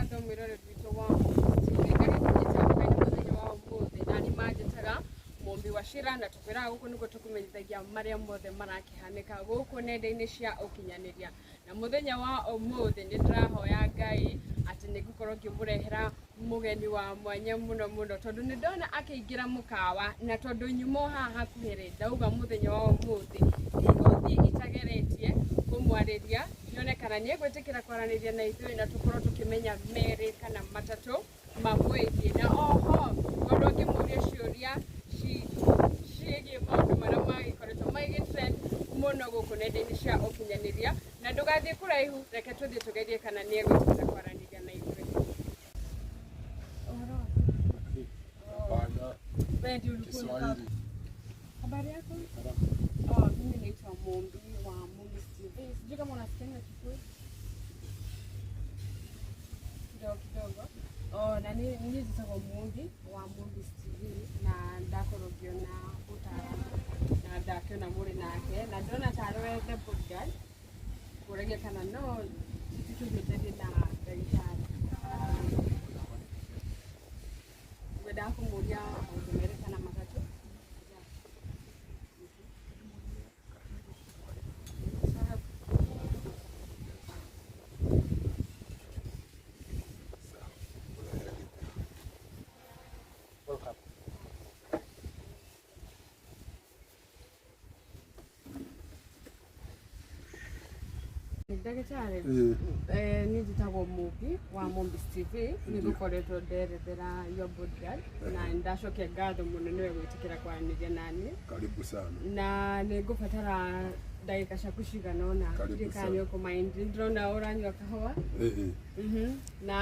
Ngatho mwĩroreri witũ wa TV ngagĩkũnyita ũgeni mũthenya wa ũmũthĩ na nĩ manjĩtaga Mũmbi wa Cira na tũkwĩraga gũkũ nĩkuo tũkũmenyithagia marĩa mothe marakĩhanĩka gũkũ nenda-inĩ cia ũkinyanĩria. Na mũthenya wa ũmũthĩ nĩ ndĩrahoya Ngai atĩ nĩ ngũkorwo ngĩmũrehera mũgeni wa mwanya mũno mũno tondũ nĩ ndona akĩingĩra mũkawa na tondũ nyuma o haha hakuhĩ rĩ, ndauga mũthenya wa ũmũthĩ ndigũthiĩ itageretie kũmwarĩria nyone kana nĩ egwĩtĩkĩra kwaranĩria na ithuĩ na tũkorwo tũkĩmenya merĩ kana matatũ mamwĩgiĩ. Na oho ngorwo ngĩmũria ciũria ciĩgiĩ maũndũ marĩa magĩkoretwo magĩ trend mũno gũkũ nenda-inĩ cia ũkinyanĩria. Na ndũgathiĩ kũraihu, reke tũthiĩ tũgerie kana nĩ egwĩtĩkĩra kwaranĩria na ithuĩ. Ũhoro waku? Hapana. Wewe ndio ulikuwa Kiswahili. Habari yako? Oh, mimi naitwa Mumbi wa Mumbi TV. Sijui kama unasikianga Kikuyu kidogo kidogo. Oh, na ni niĩ njĩtagwo Mumbi wa Mumbi TV na ndakorwo ngĩona ũtaaramu na ndakĩona mũrĩ nake na ndona tarĩ we the bodyguard kũragia kana no tũthiĩte na ndagĩtarĩ ngwendaga kũmũria maũndũ merĩ kana matatũ. Welcome. Ndagĩtarĩ, niĩ njĩtagwo Mũmbi wa Mũmbi TV. Nĩ ngũkoretwo nderethera your bodyguard na nĩ ndacokia ngatho mũno nĩwe gwĩtĩkĩra kwaranĩria naniĩ. Karibu sana. Na nĩ ngũbatara ndagĩka ciaku cigana ũna. Karibu Ndiũĩ kana sana. nĩ ũkũ-mind. Nĩ ndĩrona ũranyua kahũa. Eh. Na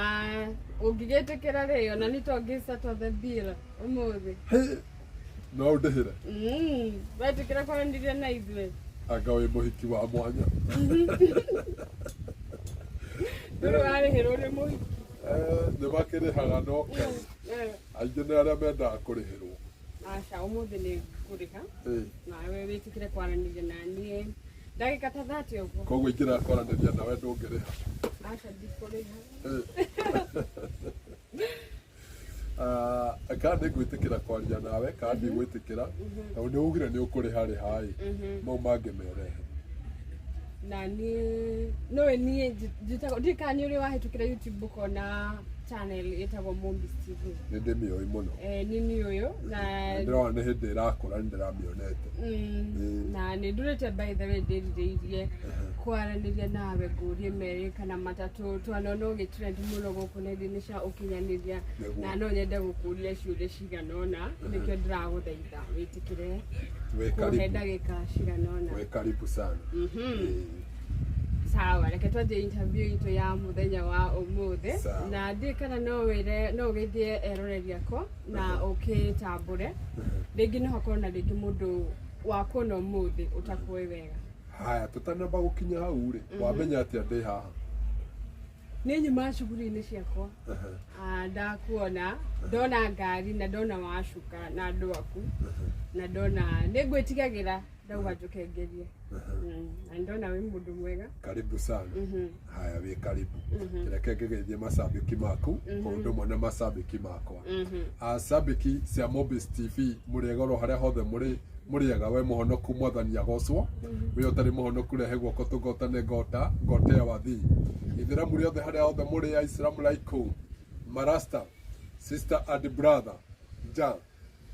ũngĩgĩtĩkĩra rĩ, ona nĩ to ngĩ settle the bill ũmũthĩ. Hey. No ũndĩhĩre? Wetĩkĩra kwaranĩria na ithuĩ. Anga wĩ mũhiki wa mwanya. Ndũrĩ warĩhĩrwo nĩ mũhiki? Nĩ makĩrĩhaga no aingĩ nĩ arĩa mendaga kũrĩhĩrwo. Aca, ũmũthĩ nĩ ngũrĩha. Nawe wĩtĩkĩre kwaranĩria na niĩ ndagĩka ta 30 ũguo. Koguo ingĩrega kwaranĩria nawe ndũngĩrĩha? Aca, ndikũrĩha. Ah, kana nĩ ngwĩtĩkĩra kwaria nawe kana ndigwĩtĩkĩra, tondũ nĩ ugire nĩ ũkũrĩha rĩha ĩ, mau mangĩ merehe. Na niĩ nowe niĩ njĩtagwo, ndiũĩ kana nĩ ũrĩ wahĩtũkĩra YouTube ũkona channel ĩtagwo Mũmbi TV. Nĩ ndĩmĩũĩ mũno. Nĩ niĩ ũyũ na ndĩrona nĩ hĩndĩ ĩrakũra, nĩ ndĩramĩonete. Na nĩ ndũrĩte, by the way, ndĩrirĩirie kwaranĩria nawe ngũrie merĩ kana matatũ. Twanona ũgĩ trend mũno gũkũ nenda-inĩ cia ũkinyanĩria. Na no nyende gũkũria ciũria cigana ũna, nĩkĩo ndĩragũthaitha wĩtĩkĩre Wĩ kũhe karibu. ndagĩka cigana ũna. Wĩ karibu sana. Sawa, reke twanjie interview itũ ya mũthenya wa ũmũthĩ. Sawa. Na ndiũĩ kana no wĩre, no ũgeithie eroreri akwa na ũkĩtambũre. Rĩngĩ no hakorwo na rĩngĩ mũndũ wakuona ũmũthĩ ũtakũĩ wega. Haya, tũtanamba gũkinya hau rĩ, wamenya atĩa ndĩ haha? Nĩ nyuma cuguri-inĩ ciakwa. Ah, ndakuona, ndona ngari na ndona wacuka na andũ aku na ndona nĩ ngwĩtigagĩra, ndauga njũke ngerie. Na ndona wĩ mũndũ mwega. Karibu sana. Haya, wĩ karibu. Reke ngĩgeithie macambĩki maku o ũndũ ũmwe na macambĩki makwa. Acambĩki cia Mobis TV, mũrĩ goro harĩa hothe mũrĩ, mũrĩega, we mũhonoku, Mwathani agocwo. We ũtarĩ mũhonoku, rehe guoko tũgotane ngota ngotea wathi. Ithĩramu rĩothe harĩa hothe mũrĩ, Aisilamu laiku, marasta, sister and brother, ja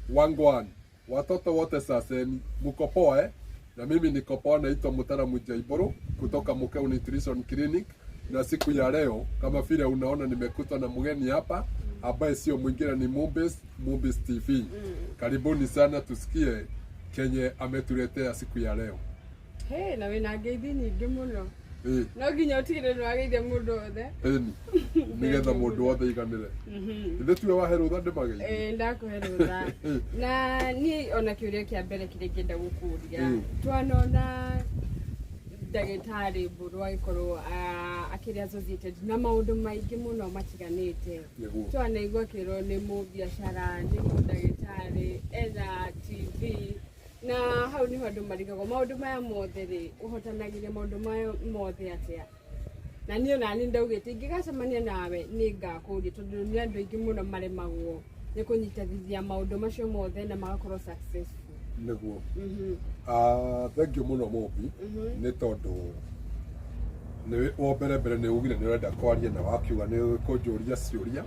wangwan, watoto wote, saseni mko poa, eh? Na mimi niko poa. Naitwa Mutaramu Jaiboro kutoka Mukeu Nutrition Clinic, na siku ya leo kama vile unaona nimekutwa na mgeni hapa ambaye sio mwingine ni Mumbis, Mumbis TV. Karibuni sana tusikie kenye ametuletea siku ya leo. Hey, na wĩna ngeithi nyingĩ mũno. No nginya ũtigĩrĩre nĩ wageithia mũndũ wothe. Ĩni, nigetha mũndũ wothe aiganĩre. Ithe tiwe wahe rũtha ndĩmageithie? Ĩĩ, ndakũhe rũtha. Na niĩ ona kĩũria kĩa mbere kĩrĩa ingĩenda gũkũria, twanona ndagĩtarĩ Mbũrũ agĩkorwo akĩrĩ associated na maũndũ maingĩ mũno matiganĩte. Twanaigua akĩrwo nĩ mũbiacara, nĩ mũndagĩtarĩ, ena TV, na hau niho andũ marigagwo maũndũ maya mothe rĩ, ũhotanagĩria maũndũ maya mothe atĩa? Na niĩ onani ndaugĩte ingĩgacemania nawe nĩ ngakũria, tondũ nĩ andũ aingĩ mũno maremagwo nĩ kũnyitithia maũndũ macio mothe na magakorwo successful. Nĩguo. Ah, thank you mũno Mũmbi, nĩ tondũ nĩ wa mbere mbere nĩ ugire nĩ ũrenda kwaria na wakiuga nĩ kũnjũria ciũria,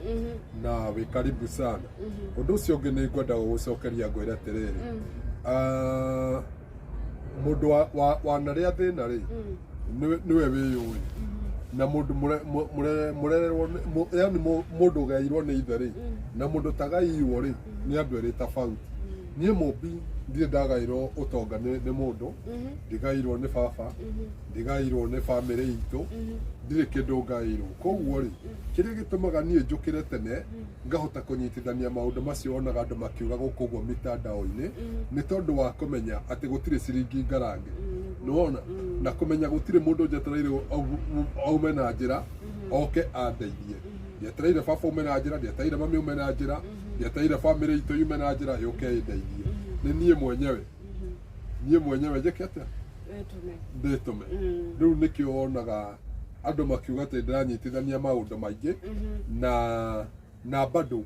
na wĩ karibu sana. Ũndũ ũcio ũngĩ nĩ ngwenda gũgũcokeria ngwĩre atĩrĩrĩ, ah, mũndũ wanarĩa thĩna rĩ, nĩwe wĩyũĩ, na mũndũ mũrererwo yani mũndũ ũgairwo nĩ ithe rĩ, na mũndũ tagairwo rĩ, nĩ andũ erĩ tofauti. Niĩ Mũmbi ndirĩ ndagairwo ũtonga nĩ mũndũ, ndigairwo nĩ baba, ndigairwo nĩ bamĩrĩ itũ, ndirĩ kĩndũ ngairwo. Koguo rĩ, kĩrĩa gĩtũmaga niĩ njũkĩre tene ngahota kũnyitithania maũndũ macio wonaga andũ makiuga gũkũ ũguo mitandao-inĩ, nĩ tondũ wa kũmenya atĩ gũtirĩ ciringi ngarange, nĩwona, na kũmenya gũtirĩ mũndũ njetereire aume na njĩra oke andeithie. Ndietereire baba ume na njĩra, ndietereire mami ume na njĩra, ndietereire bamĩrĩ itũ yume na njĩra yũke ĩndeithie. Nĩ niĩ mwenyewe, niĩ mwenyewe njĩke atĩa? Wĩtũme. Ndĩtũme. Rĩu nĩkĩo wonaga andũ makiuga atĩ ndĩranyitithania maũndũ maingĩ, na bado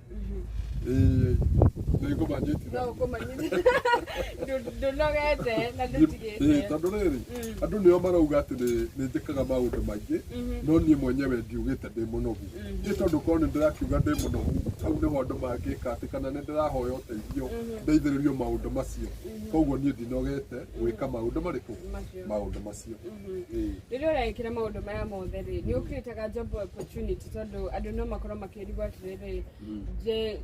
nĩ ngũmanyitithania. No ũkũmanyitithania, ndũnogete na ndũtigĩte. Tondũ rĩrĩ, andũ nĩo marauga atĩ nĩ njĩkaga maũndũ maingĩ, no niĩ mwenyewe ndiugĩte ndĩ mũnogu. Nĩ tondũ korwo nĩ ndĩrakiuga ndĩ mũnogu, hau nĩho andũ mangĩka atĩ kana nĩ ndĩrahoya ũteithio ndeithĩrĩrio maũndũ macio. Koguo niĩ ndinogete gwĩka maũndũ marĩkũ? Macio. Maũndũ macio. Ĩĩ. Rĩrĩa ũrekĩra maũndũ maya mothe rĩ, nĩ ũcreataga job opportunity? Tondũ andũ no makorwo makĩrigwo atĩrĩrĩ,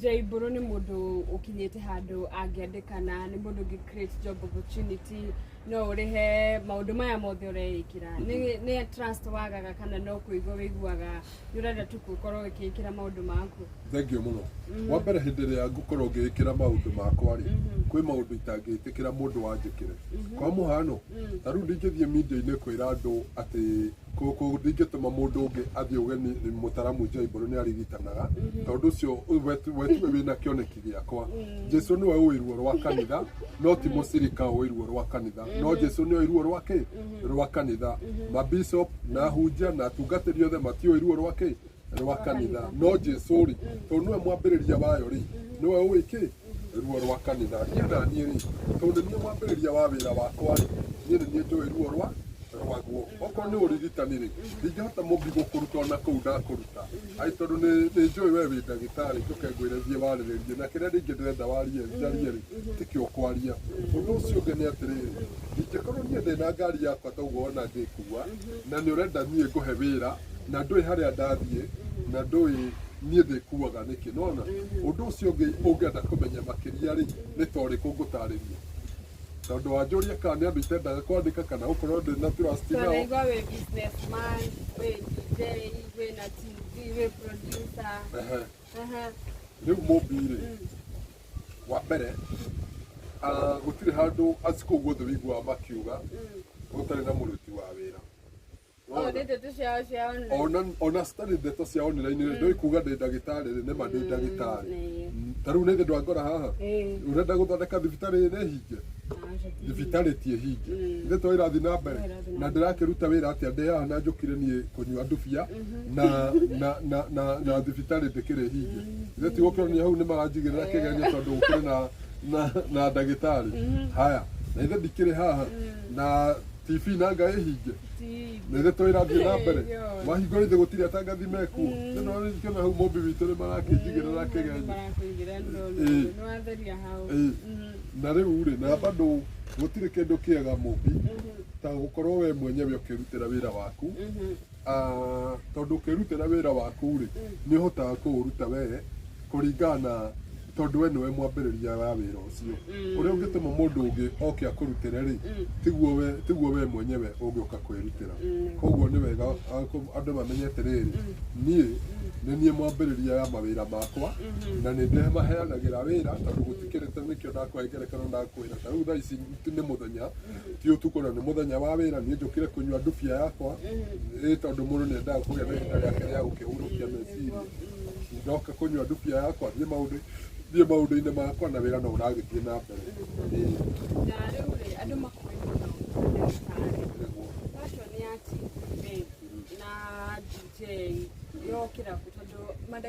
Jay Mbũrũ nĩ mũndũ ũkinyĩte handũ angĩandĩkana, nĩ mũndũ ũngĩ create job opportunity, no ũrĩhe maũndũ maya mothe ũreĩkĩra? Nĩ trust wagaga, kana no kũigua wĩiguaga nĩ ũrenda tu gũkorwo ũgĩkĩra maũndũ maku? Thank you mũno. Wa mbere, hĩndĩ ĩrĩa ngũkorwo ngĩĩkĩra maũndũ makwa rĩ, kwĩ maũndũ itangĩtĩkĩra mũndũ wanjĩkĩre. Kwa mũhano, ta rĩu ndingĩthiĩ media-inĩ kwĩra andũ atĩ ndingĩtũma mũndũ ũngĩ athiĩ ũgeni mũtaramu Joy Mbũrũ nĩ arigitanaga, tondũ ũcio we tiwe wĩna kĩoneki gĩakwa. Jesu nĩwe ũĩ ruo rwa kanitha, no ti mũcirika ũĩ ruo rwa kanitha. No Jesu nĩoĩ ruo rwa kĩ? Rwa kanitha. Mabishop na ahunjia na atungatĩri othe matiũĩ ruo rwa kĩ? Rwa kanitha. No Jesu rĩ, tondũ nĩwe mwambĩrĩria wayo rĩ, nĩwe ũĩ kĩ? Ruo rwa kanitha. Niĩ na niĩ rĩ, tondũ nĩ niĩ mwambĩrĩria wa wĩra wakwa rĩ, niĩ nĩ niĩ njũĩ ruo rwa rwaguo. Okorwo nĩ ũrigitani rĩ, ndingĩhota mũmbi gũkũruta ona kũu ndakũruta ai, tondũ nĩ njũĩ we wĩ ndagĩtarĩ, njũke ngwĩre thiĩ warĩrĩrie na kĩrĩa rĩngĩ ndĩrenda warie njarie rĩ, tikĩo kwaria. Ũndũ ũcio ũngĩ nĩ atĩrĩrĩ, ingĩkorwo niĩ ndĩna ngari yakwa ta ũguo wona ngĩkua, na nĩ ũrenda niĩ ngũhe wĩra, na ndũĩ harĩa ndathiĩ, na ndũĩ niĩ ndĩkuaga nĩkĩ, nona ũndũ ũcio ũngĩ ũngĩenda kũmenya makĩria rĩ, nĩ ta ũrĩkũ ngũtarĩria? Tondũ wanjũria kana nĩ andũ itendaga kwandĩka kana gũkorwo ndĩ na trust nao. Tũraigua wĩ businessman, wĩ DJ, wĩ na TV, wĩ producer. Ehe. Aha. Rĩu Mũmbi rĩ, wa mbere, ah, gũtirĩ handũ acikũ guothe wĩiguaga makiuga gũtarĩ na mũruti wa wĩra. Oh, nĩ ndeto ciao cia online. Ona citarĩ ndeto cia online rĩ, ndũĩ kuga ndĩ ndagĩtarĩ rĩ, nĩma ndĩ ndagĩtarĩ. Nĩ. Ta rĩu nĩ ndwangora haha, Ĩĩ. ũrenda gũthondeka thibitarĩ nĩ hinge? Aca, ti. Thibitarĩ ti hinge, ithe to ĩrathiĩ na mbere. No ĩrathiĩ na Na ndĩrakĩruta wĩra atĩa ndĩ haha na njũkire niĩ kũnyua ndubia na thibitarĩ ndĩkĩrĩ hinge? Ithe ti gũkĩronio hau nĩ maranjigĩrĩra kĩgerio tondũ gũkĩrĩ na ndagĩtarĩ haya, na ithe ndikĩrĩ haha na TV na nga ĩhinge? Ti. Na ithe to ĩrathiĩ na mbere. Yo. Wahingũra ithe gũtirĩ atangathi mekuo. Nĩkĩona hau Mũmbi witũ nĩ marakĩnjigĩrĩra kĩgenyo. Marakũigĩra ndoro. Ĩĩ. Nĩ watheria hau. Ĩĩ. Na rĩu rĩ, na bado gũtirĩ kĩndũ kĩega Mũmbi ta gũkorwo we mwenyewe ũkĩrutĩra wĩra waku. Ah, tondũ ũkĩrutĩra wĩra waku rĩ, nĩ ũhotaga kũũruta we kũringana na tondũ we nĩwe mwambĩrĩria wa wĩra ũcio. Ũrĩa ũngĩtũma mũndũ ũngĩ oke akũrutĩre rĩ, tiguo we mwenyewe ũngĩũka kwĩrutĩra. Koguo nĩ wega ah, andũ mamenye atĩrĩrĩ, niĩ nĩ niĩ mwambĩrĩria wa mawĩra makwa na nĩ ndĩmaheanagĩra wĩra, tondũ gũtikĩrĩte. Nĩkĩo ndakũhe ngerekano, ndakwĩra ta rĩu thaa ici nĩ mũthenya, ti ũtukũ, na nĩ mũthenya wa wĩra, niĩ njũkire kũnyua ndubia yakwa, ĩ tondũ mũndũ nĩ endaga kũgĩa na ihinda rĩake rĩa gũkĩhurũkia meciria. Ndoka kũnyua ndubia yakwa, thiĩ maũndũ-inĩ makwa, na wĩra no ũragĩthiĩ na mbere. Ĩĩ. Na rĩu rĩ, andũ makũĩ mũno ndagĩtarĩ. Nĩguo. Passion ya TV na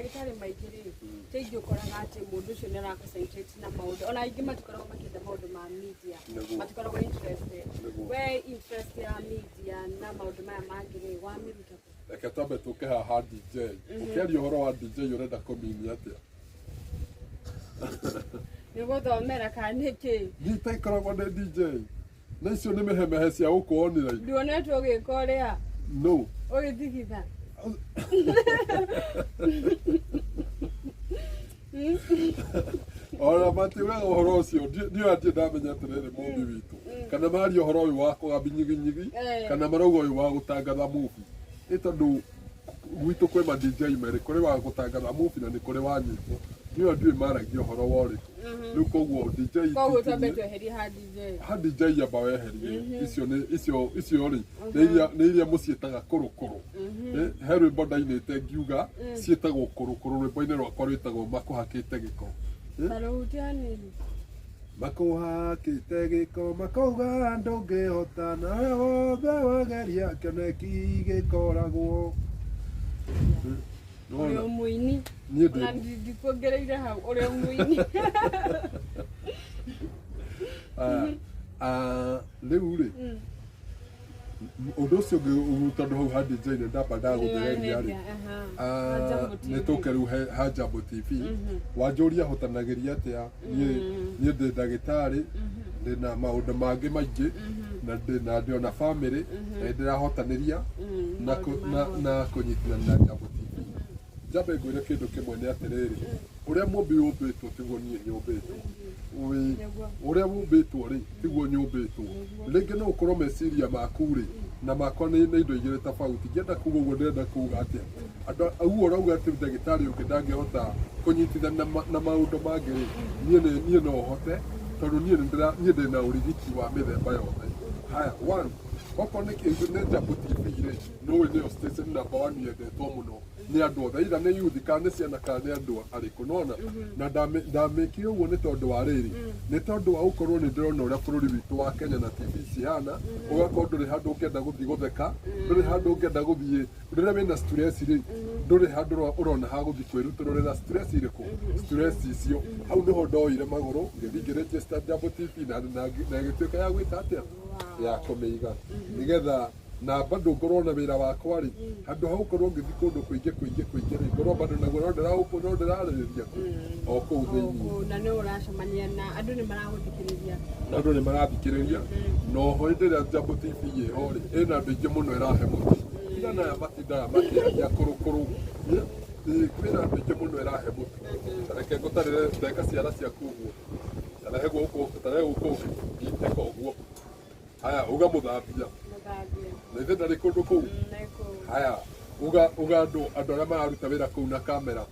Mandagĩtarĩ maingĩ rĩ, ti aingĩ ũkoraga atĩ mũndũ ũcio nĩ ara concentrate na maũndũ, ona aingĩ matikoragwo makĩenda maũndũ ma media, matikoragwo interested. We interest ya media na maũndũ maya mangĩ rĩ, wamĩruta kũ? Reke twambe tũke haha DJ. Ũkĩaria ũhoro wa DJ ũrenda kũmini atĩa? Nĩ gũthomera kana nĩkĩ? Niĩ itaikoragwo ndĩ DJ. Na icio nĩ mĩhemehe cia gũkũ online. Nduonetwo ũgĩka ũrĩa? No. Ũgĩtigitha? Ona matiugaga ũhoro ũcio, ndiũĩ atĩ ndamenya atĩrĩrĩ mũmbi witũ. Kana maria ũhoro ũyũ wa kũgambi nyiginyigi, kana marauga ũyũ wa gũtangatha movie. Nĩ tondũ gwitũ kwĩ ma DJ merĩ, kũrĩ wa gũtangatha movie na nĩ kũrĩ wa nyĩmbo. Niĩ ndiũĩ maragia ũhoro wa ũrĩkũ. Rĩu koguo DJ Koguo twambe tweherie ha DJ. Ha DJ amba weherie icio, nĩ icio icio rĩ, nĩ iria mũciĩtaga kũrũkũrũ. He rwĩmbo ndainĩte ngiuga ciĩtagwo kũrũkũrũ, rwĩmbo-inĩ rwakwa rwĩtagwo Makũhakĩte Gĩko. Tarũhutia hanini. Makũhakĩte gĩko makauga ndũngĩhota, nawe wothe wageria kĩoneki gĩkoragwo. Ũrĩ Nĩwona? mũini. Niĩ ndĩ Ona ndikuongereire hau, ũrĩ mũini. Ah, ah, rĩu rĩ, ũndũ ũcio ũngĩ, tondũ hau ha DJ nĩ ndamba ndagũthereria rĩ, nĩ tũke rĩu ha Jambo TV. Wanjũria hotanagĩria atĩa niĩ ndĩ ndagĩtarĩ, ndĩ na maũndũ mangĩ maingĩ, na ndĩ na ndĩ ona family, na nĩ ndĩrahotanĩria na kũnyitithania na Jambo TV. Njambe ngwĩre kĩndũ kĩmwe nĩ atĩrĩrĩ, ũrĩa mũmbi ũmbĩtwo tiguo niĩ nyũmbĩtwo. Ũrĩa ũmbĩtwo rĩ, tiguo nyũmbĩtwo. Rĩngĩ no ũkorwo meciria maku rĩ na makwa nĩ indo igĩrĩ tofauti. Ngĩenda kuga ũguo, ndĩrenda kuga atĩa? Andũ ũguo ũrauga atĩ ndagĩtarĩ ũngĩ ndangĩhota kũnyitithania na maũndũ mangĩ rĩ, niĩ no hote, tondũ niĩ nĩ ndĩna ũrigiti wa mĩthemba yothe. Haya, one, okorwo nĩ Jambo TV rĩ, nĩũĩ nĩyo station number one yendetwo mũno nĩ andũ othe, either nĩ youth kana nĩ ciana kana nĩ andũ arĩkũ, nona na ndamĩkire ũguo nĩ tondũ wa rĩrĩ, nĩ tondũ wa gũkorwo nĩ ndĩrona ũrĩa bũrũri witũ wa Kenya na TV cihana, ũgakorwo ndũrĩ handũ ũngĩenda gũthiĩ gũtheka, ndũrĩ handũ ũngĩenda gũthiĩ rĩrĩa wĩna stress rĩ, ndũrĩ handũ ũrona ha gũthiĩ kwĩrutũrũrĩra stress irĩkũ, stress icio. Hau nĩho ndoire magũrũ ngĩthiĩ ngĩregister Jambo TV na ĩgĩtuĩka ya gwĩka atĩa, ya kũmĩiga nĩgetha na bado ngorwo na wĩra wakwa rĩ, handũ ha gũkorwo ngĩthiĩ kũndũ kũingĩ kũingĩ kũingĩ rĩ, ngorwo bado naguo no ndĩra no ndĩrarĩrĩria o kũu thĩinĩ. Kũu, na nĩ ũracemania na andũ nĩ maragũthikĩrĩria. Na andũ nĩ marathikĩrĩria, na oho hĩndĩ ĩrĩa Jambo TV ĩho rĩ, ĩna andũ aingĩ mũno ĩrahe mũtu tiga na aya matindaga makĩaria kũrũkũrũ. Kwĩna andũ aingĩ mũno ĩrahe mũtu. Ta reke ngũtarĩre, ndeka ciara ciaku ũguo, tarehe gũkũ, tarehe gũkũ ũngĩ, ĩka ũguo. Haya, uga mũthambia. Mũthambia. Na ithe ndarĩ kũndũ kũu. Nĩkũ. Haya, uga andũ arĩa mararuta wĩra kũu na kamera.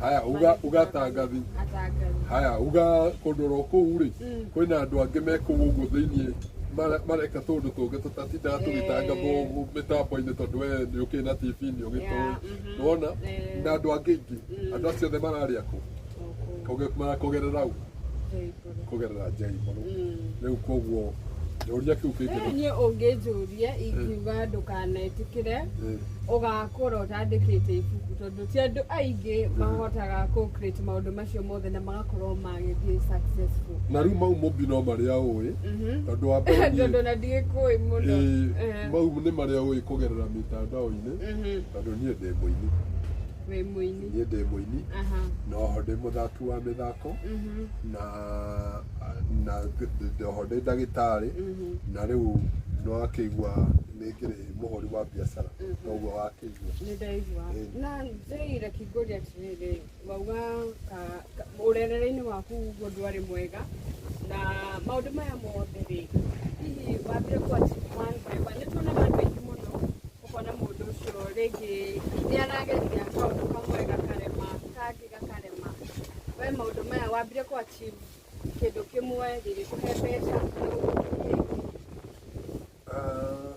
Haya, uga atangathi. Atangathi. Haya, uga kũndũ oro kũu rĩ, kwĩna andũ angĩ me kũu ũguo thĩiniĩ mareka tũndũ tũngĩ tũtatindaga tũgĩtangathwo mĩtambo-inĩ, tondũ we nĩ ũkĩrĩ na TV nĩ ũgĩtũĩ. Nĩwona? Na andũ angĩ aingĩ, andũ acio othe mararĩa kũ? Kũgerera u? Kũgerera J Mbũrũ. Rĩu koguo njũria kĩu kĩngĩ. Niĩ ũngĩnjũria, ingiuga ndũkanetĩkĩre ũgakũra ũtandĩkĩte ibuku, tondũ ti andũ aingĩ mahotaga kũ create maũndũ macio mothe na magakorwo magĩthiĩ successful. Na rĩu mau mũmbi no marĩa ũĩ, tondũ wa mbere Tondũ na ndigĩkũĩ mũno. Mau nĩ marĩa ũĩ kũgerera mitandao-inĩ, tondũ niĩ ndĩ mũini. Wĩ mũini. Niĩ ndĩ mũini, na oho ndĩ mũthaki wa mĩthako, na oho ndĩ ndagĩtarĩ, na rĩu nĩ wakĩigua nĩ ngĩrĩ mũhũri wa biacara, noguo wakĩigua. Nĩ ndaigua. Na njĩire kingũria atĩrĩrĩ, wauga ũrerere-inĩ waku ũguo ndwarĩ mwega na maũndũ maya mothe rĩ, hihi wambire ku achieve one by one? Nĩ tuonaga andũ aingĩ mũno, ũkona mũndũ ũcio rĩngĩ nĩ arageria kaũndũ kamwe gakarema, kangĩ gakarema. We maũndũ maya wambire ku achieve kĩndũ kĩmwe gĩgĩkũhe mbeca kana gũkũ? Ah,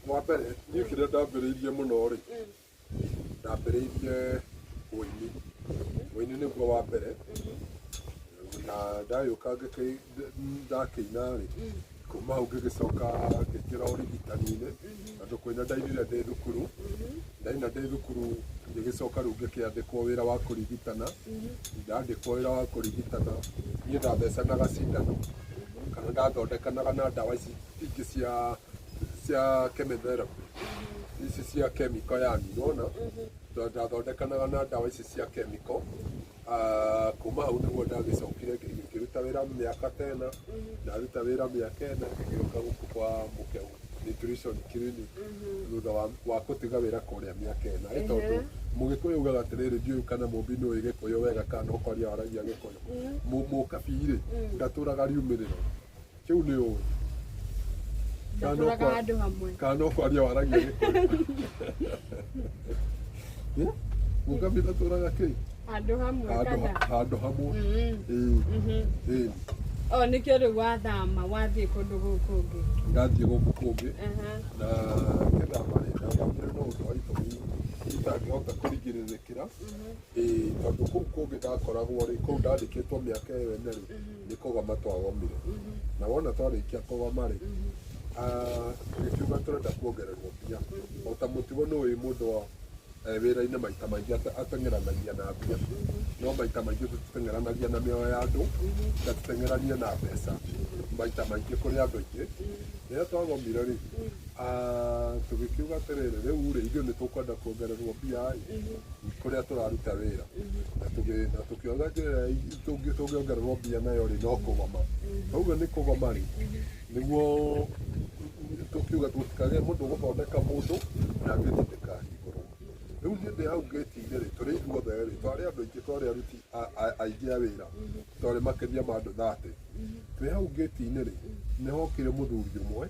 wa mbere niĩ kĩrĩa ndambĩrĩirie mũno rĩ, ndambĩrĩirie ũini. Ũini nĩguo wa mbere, na ndagĩũka ndakĩina rĩ, kuma hau ngĩgĩcoka ngĩingĩra ũrigitani-inĩ, tondũ kũina ndainire ndĩ thukuru. Ndaina ndĩ thukuru. Ngĩgĩcoka rĩu ngĩkĩandĩkwo wĩra wa kũrigitana. Ndandĩkwo wĩra wa kũrigitana, niĩ ndathecanaga cindano kana ndathondekanaga na ndawa ici ingĩ cia chemotherapy, ici cia chemical, yani nĩwona, ndathondekanaga na ndawa ici cia chemical. Kuma hau nĩguo ndagĩcokire ngĩruta wĩra mĩaka tena. Ndaruta wĩra mĩaka 4, ngĩgĩũka gũkũ kwa Mũkeu Nutrition Clinic thutha wa kũtiga wĩra kũrĩa mĩaka 4. Ĩ tondũ Mũgĩkũyũ ugaga atĩrĩrĩ, ndiũĩ kana Mũmbi nĩũĩ Gĩkũyũ wega kana no kwaria waragia Gĩkũyũ. Mũkabi-rĩ, ndatũraga riumĩrĩro kĩu nĩ ũĩ. Kana no Ndatũraga handũ hamwe. Kana no kwaria waragia Gĩkũyũ. Eh? Mũkabi ndatũraga kĩ? Handũ hamwe. Handũ kana handũ hamwe. Ĩĩ. Ĩĩ. O nĩkĩo rĩu wathama wathiĩ kũndũ gũkũ kũngĩ. Ndathiĩ gũkũ kũngĩ na ngĩthama rĩ, ndathamire no ũndũ wa itũmi itangĩhota kũrigĩrĩrĩkĩra. Ĩĩ, tondũ kũu kũngĩ ndakoragwo rĩ, kũu ndandĩkĩtwo mĩaka ĩyo 4 rĩ, nĩ kũgoma twagomire. Na wona twarĩkia kũgoma rĩ, tũgĩkiuga tũrenda kuongererwo mbia. O ta mũtugo nĩ ũĩ mũndũ wa wĩra-inĩ maita maingĩ ateng'eranagia na mbia, no maita maingĩ tũteng'eranagia na mĩoyo ya andũ, na tũteng'eranie na mbeca maita maingĩ kũrĩ andũ aingĩ. Rĩrĩa twagomire rĩ, tũgĩkiuga atĩrĩrĩ, rĩu rĩ, ithuĩ nĩ tũkwenda kuongererwo mbia ĩ kũrĩa tũraruta wĩra. Na tũkĩona njĩra ĩrĩa tũngĩongererwo mbia nayo rĩ, no kũgoma. Tauga nĩ kũgoma rĩ, nĩguo tũkiuga tũtikagĩe mũndũ ũgũthondeka mũndũ na ngĩti ndĩkahingũrwo. Rĩu niĩ ndĩ hau ngĩti-inĩ rĩ, tũrĩ ithuothe rĩ, twarĩ andũ aingĩ, twarĩ aruti aingĩ a wĩra, twarĩ makĩria ma andũ 30. Twĩ hau ngĩti-inĩ rĩ, nĩ hokire mũthuri ũmwe.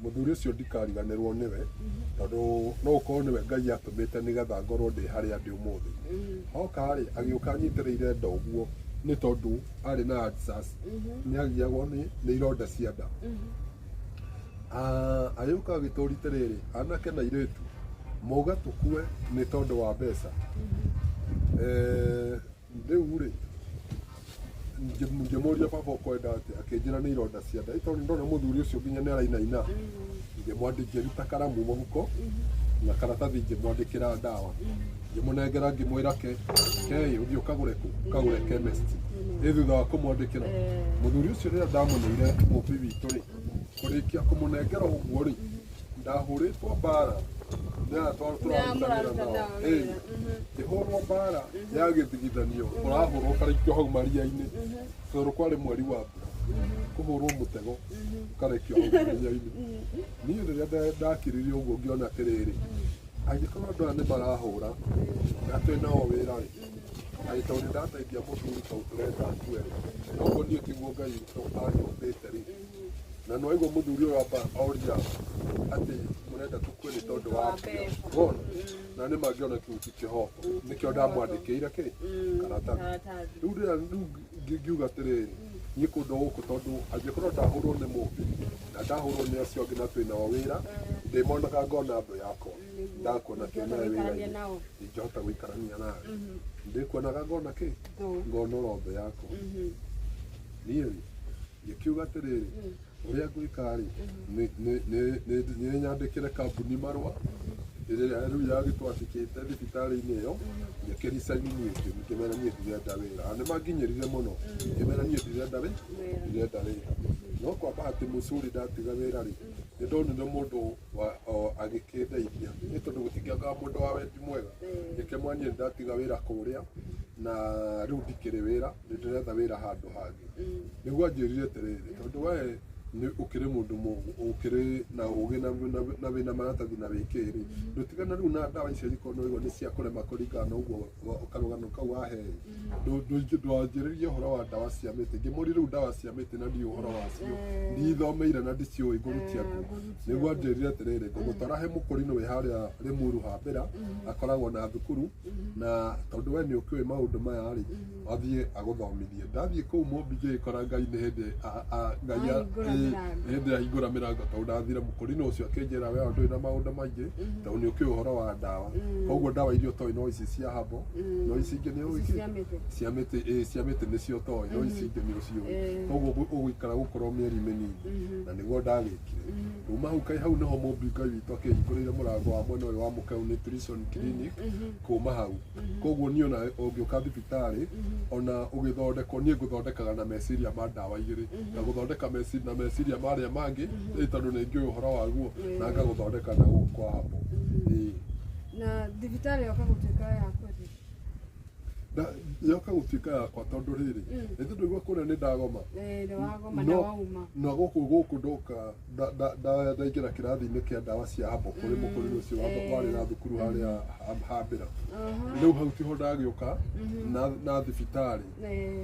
Mũthuri ũcio ndikariganĩrwo nĩwe, tondũ no ũkorwo nĩwe Ngai atũmĩte nĩgetha ngorwo ndĩ harĩa ndĩ ũmũthĩ. Hoka rĩ, agĩũka anyitĩrĩire nda ũguo, nĩ tondũ arĩ na ulcers, nĩ agiagwo nĩ ironda cia nda. Agĩũka agĩtũria atĩrĩrĩ, anake na airĩtu, mauga tũkue nĩ tondũ wa mbeca. Rĩu rĩ, ngĩmũria, "Baba, ũkwenda atĩa?" Akĩnjĩra nĩ ironda cia nda. Tondũ ndona mũthuri ũcio nginya nĩ arainaina, ngĩruta karamu mũhuko na karatathi, ngĩmwandĩkĩra ndawa, ngĩmũnengera, ngĩmwĩra, ke kei ũthiĩ ũkagũre kũ ũkagũre chemist." Ĩ thutha wa kũmwandĩkĩra, mũthuri ũcio rĩrĩa ndamũneire, mũmbi witũ rĩ, kũrĩkia kũmũnengera ũguo rĩ, ndahũrĩtwo mbara nĩ aya tũrarutanĩra mũraruta nao. nao Ĩ, wĩra. ngĩhũrwo mbara ya gĩthigithanio, ũrahũrwo ũkarekio hau maria-inĩ, tondũ kwarĩ mweri wa mbura, kũhũrwo mũtego ũkarekio hau maria-inĩ. Niĩ rĩrĩa ndakiririe ũguo, ngĩona atĩrĩrĩ, angĩkorwo andũ aya nĩ marahũra na twĩ nao wĩra rĩ, atĩ tondũ nĩ ndateithia mũthuri tondũ tũrenda akue rĩ, noguo niĩ tiguo Ngai witũ anyũmbĩte rĩ. Na nĩ waigua mũthuri ũyũ amba oria atĩ mũrenda tũkue nĩ tondũ wa mbia, wona, na nĩ mangĩona kĩu ti kĩhoto, nĩkĩo ndamwandĩkĩire kĩ karatathi. Karatathi. Rĩu rĩrĩa rĩu ngiuga atĩrĩrĩ, niĩ kũndũ gũkũ, tondũ angĩkorwo ndahũrwo nĩ mũmbi na ndahũrwo nĩ acio angĩ na twĩ nao wĩra, ndĩmonaga ngona thũ yakwa, ndakuona twĩ nawe Gũikarania wĩra-inĩ nao. ndingĩhota gũikarania nawe, ndĩkuonaga ngona kĩ? Thũ. Ngona oro thũ yakwa. Niĩ rĩ, ngĩkiuga atĩrĩrĩ, ũrĩa ngwĩka rĩ, nĩ nyandĩkĩre kambuni marũa ĩrĩa rĩu yagĩtwandĩkĩte thibitarĩ-inĩ ĩyo. Ngĩkĩricaini niĩ, ngĩmera niĩ ndirenda wĩra, na nĩ manginyĩrire mũno. Ngĩmera niĩ ndirenda Wĩra. Ndirenda wĩra. No kwa bahati mzuri, ndatiga wĩra rĩ, nĩ ndonire mũndũ agĩkĩndeithia, nĩ tondũ gũtingĩagaga mũndũ wa wendi mwega. Ngĩkĩmwona niĩ ndatiga wĩra kũrĩa na rĩu ndikĩrĩ wĩra, nĩ ndĩretha wĩra handũ hangĩ. Nĩguo anjĩrire atĩrĩrĩ, tondũ we nĩ ũkĩrĩ mũndũ ũkĩrĩ na ũgĩ na wĩna maratathi na wĩkĩ rĩ, ndũtigana rĩu na ndawa icio ikorwo nĩwaigua nĩ cia kũrema kũringana na ũguo karũgano kau wahe. Ndwanjĩrĩrie ũhoro wa ndawa cia mĩtĩ. Ngĩmũria, rĩu ndawa cia mĩtĩ na ndiũĩ ũhoro wacio, ndithomeire na ndiciũĩ, ngũrutia kũ? Nĩguo anjĩrire atĩrĩrĩ, ngũgũtwara he mũkũrinũ wĩ harĩa Rĩmuru Hambĩra, akoragwo na thukuru, na tondũ we nĩ ũkĩũĩ maũndũ maya rĩ, athiĩ agũthomithie. Ndathiĩ kũu Mũmbi, ngĩgĩkora Ngai nĩ hĩndĩ Ngai Ahingũra. mĩrango. Hĩndĩ ĩrĩa hingũra mĩrango tondũ ndathire mũkũrinũ ũcio akĩnjĩra we ndũrĩ na maũndũ maingĩ tondũ nĩ ũkĩũĩ ũhoro wa ndawa, koguo ndawa iria ũtoĩ no ici cia habo, no ici ingĩ nĩ ũĩ Ici kĩ? cia mĩtĩ. Cia mĩtĩ, ĩĩ, cia mĩtĩ nĩcio ũtoĩ, no ici ingĩ nĩ ũciũĩ, koguo ũgũikara gũkorwo mĩeri mĩnini, na nĩguo ndagĩkire. Kuma hau kai hau nĩho mũmbi Ngai witũ akĩhingũrĩire mũrango wa mwena ũyũ wa Mũkeu Nutrition Clinic kuma hau. Koguo niĩ ona ũngĩũka thibitarĩ ona ũgĩthondekwo, niĩ ngũthondekaga na meciria ma ndawa igĩrĩ, ngagũthondeka na meciria marĩa mangĩ, ĩ tondũ nĩ ngĩũĩ ũhoro waguo, na ngagũthondeka na gũkũ kwa hapo. Ĩĩ. Na thibitarĩ yoka gũtuĩka yaku atĩa? Yoka gũtuĩka yakwa tondũ rĩrĩ, nĩ tondũ igua kũrĩa nĩ ndagoma. Ĩĩ, nĩ wagoma na wauma. Na gũkũ ndoka ndaingĩra kĩrathi-inĩ kĩa ndawa cia habo kũrĩ mũkũrinũ ũcio warĩ na thukuru harĩa hambĩra. Rĩu hau tiho ndagĩũka na thibitarĩ.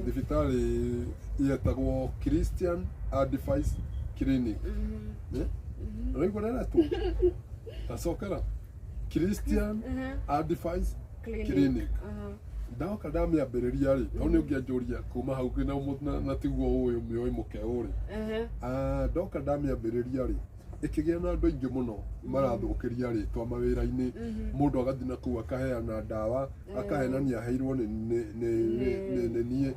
Thibitarĩ yetagwo Christian Advice Clinic. Ũraigua ũrĩa ĩretwo? Tacokera. Christian Advice Clinic. Ndoka ndamĩambĩrĩria rĩ, tondũ nĩ ũngĩanjũria kuma hau na tiguo ũĩ ũmĩũĩ mũkeũ rĩ. Ndoka ndamĩambĩrĩria rĩ, ĩkĩgĩa na andũ aingĩ mũno marathũkĩria rĩtwa mawĩra-inĩ, mũndũ agathiĩ na kũu akaheana ndawa, akahenania aheirwo nĩ niĩ, nĩ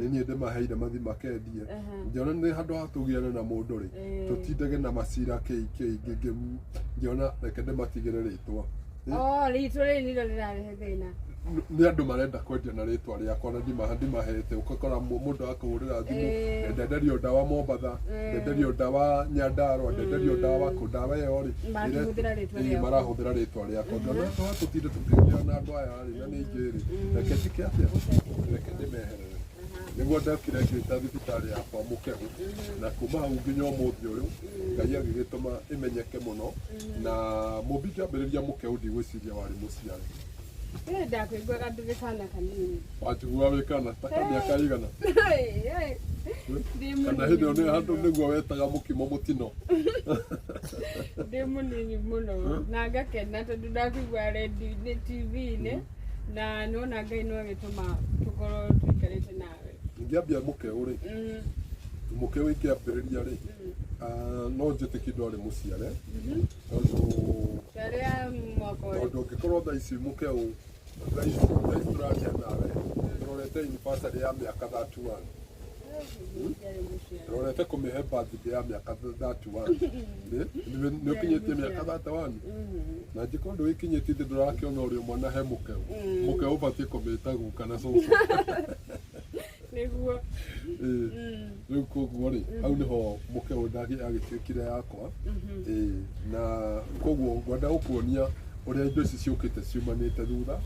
niĩ ndĩmaheire mathiĩ makendie. Ngĩona nĩ handũ ha tũgiane na mũndũ rĩ, tũtindage na macira kĩ kĩ, ngĩona reke ndĩmatigĩre rĩtwa. Oh, rĩtwa rĩrĩ nĩrĩo rĩrarehe thĩna. Nĩ andũ marenda kwendia na rĩtwa rĩakwa na ndimahete, ũgakora mũndũ akũhũrĩra thimũ, ndenderio ndawa Mombatha, ndenderio ndawa Nyandarua, ndenderio ndawa kũ, ndawa ĩyo rĩ Marakĩhũthĩra rĩtwa rĩaku. Marahũthĩra rĩtwa rĩakwa. Ngona twa tũtinde tũkĩgĩa na andũ aya rĩ, na nĩ ingĩ rĩ, reke njĩke atĩa, reke ndĩmeherere. Nĩguo ndokire ngĩta thibitarĩ yakwa Mũkeu, na kuma hau nginya ũmũthĩ ũyũ Ngai agĩgĩtũma ĩmenyeke mũno, na mũmbi ngĩambĩrĩria Mũkeu ndigwĩciria warĩ mũciare. Ĩĩ, ndakũiguaga ndĩ kana kanini. Wanjiguaga wĩ kana ta ka mĩaka igana? Kana hĩndĩ ĩyo nĩ handũ nĩguo wetaga mũkimo mũtino? Ndĩ mũnini mũno na ngakena tondũ ndakũigua redio-inĩ, TV-inĩ, na nĩwona Ngai no agĩtũma tũkorwo tũikarĩte nawe. Ingĩambia Mũkeu rĩ, Mũkeu ingĩambĩrĩria rĩ, no njĩtĩkie ndwarĩ mũciare, tondũ Ciarĩ ya mwaka ũrĩkũ? Tondũ ũngĩkorwo thaa ici Mũkeu, thaa ici tũraria nawe, tũrorete anniversary ya mĩaka 31. Tũrorete kũmĩhe birthday ya mĩaka 31. Nĩ ũkinyĩtie mĩaka 31? Na angĩkorwo ndũgĩkinyĩtie ithe ndũrakĩona ũrĩ mwana he Mũkeu. Mũkeu ũbatiĩ kũmĩta guka na cũcũ. Nĩguo. Rĩu koguo rĩ, hau nĩho Mũkeu agĩtuĩkire yakwa. Ĩĩ, na koguo ngwenda gũkuonia ũrĩa indo ici ciũkĩte ciumanĩte thutha.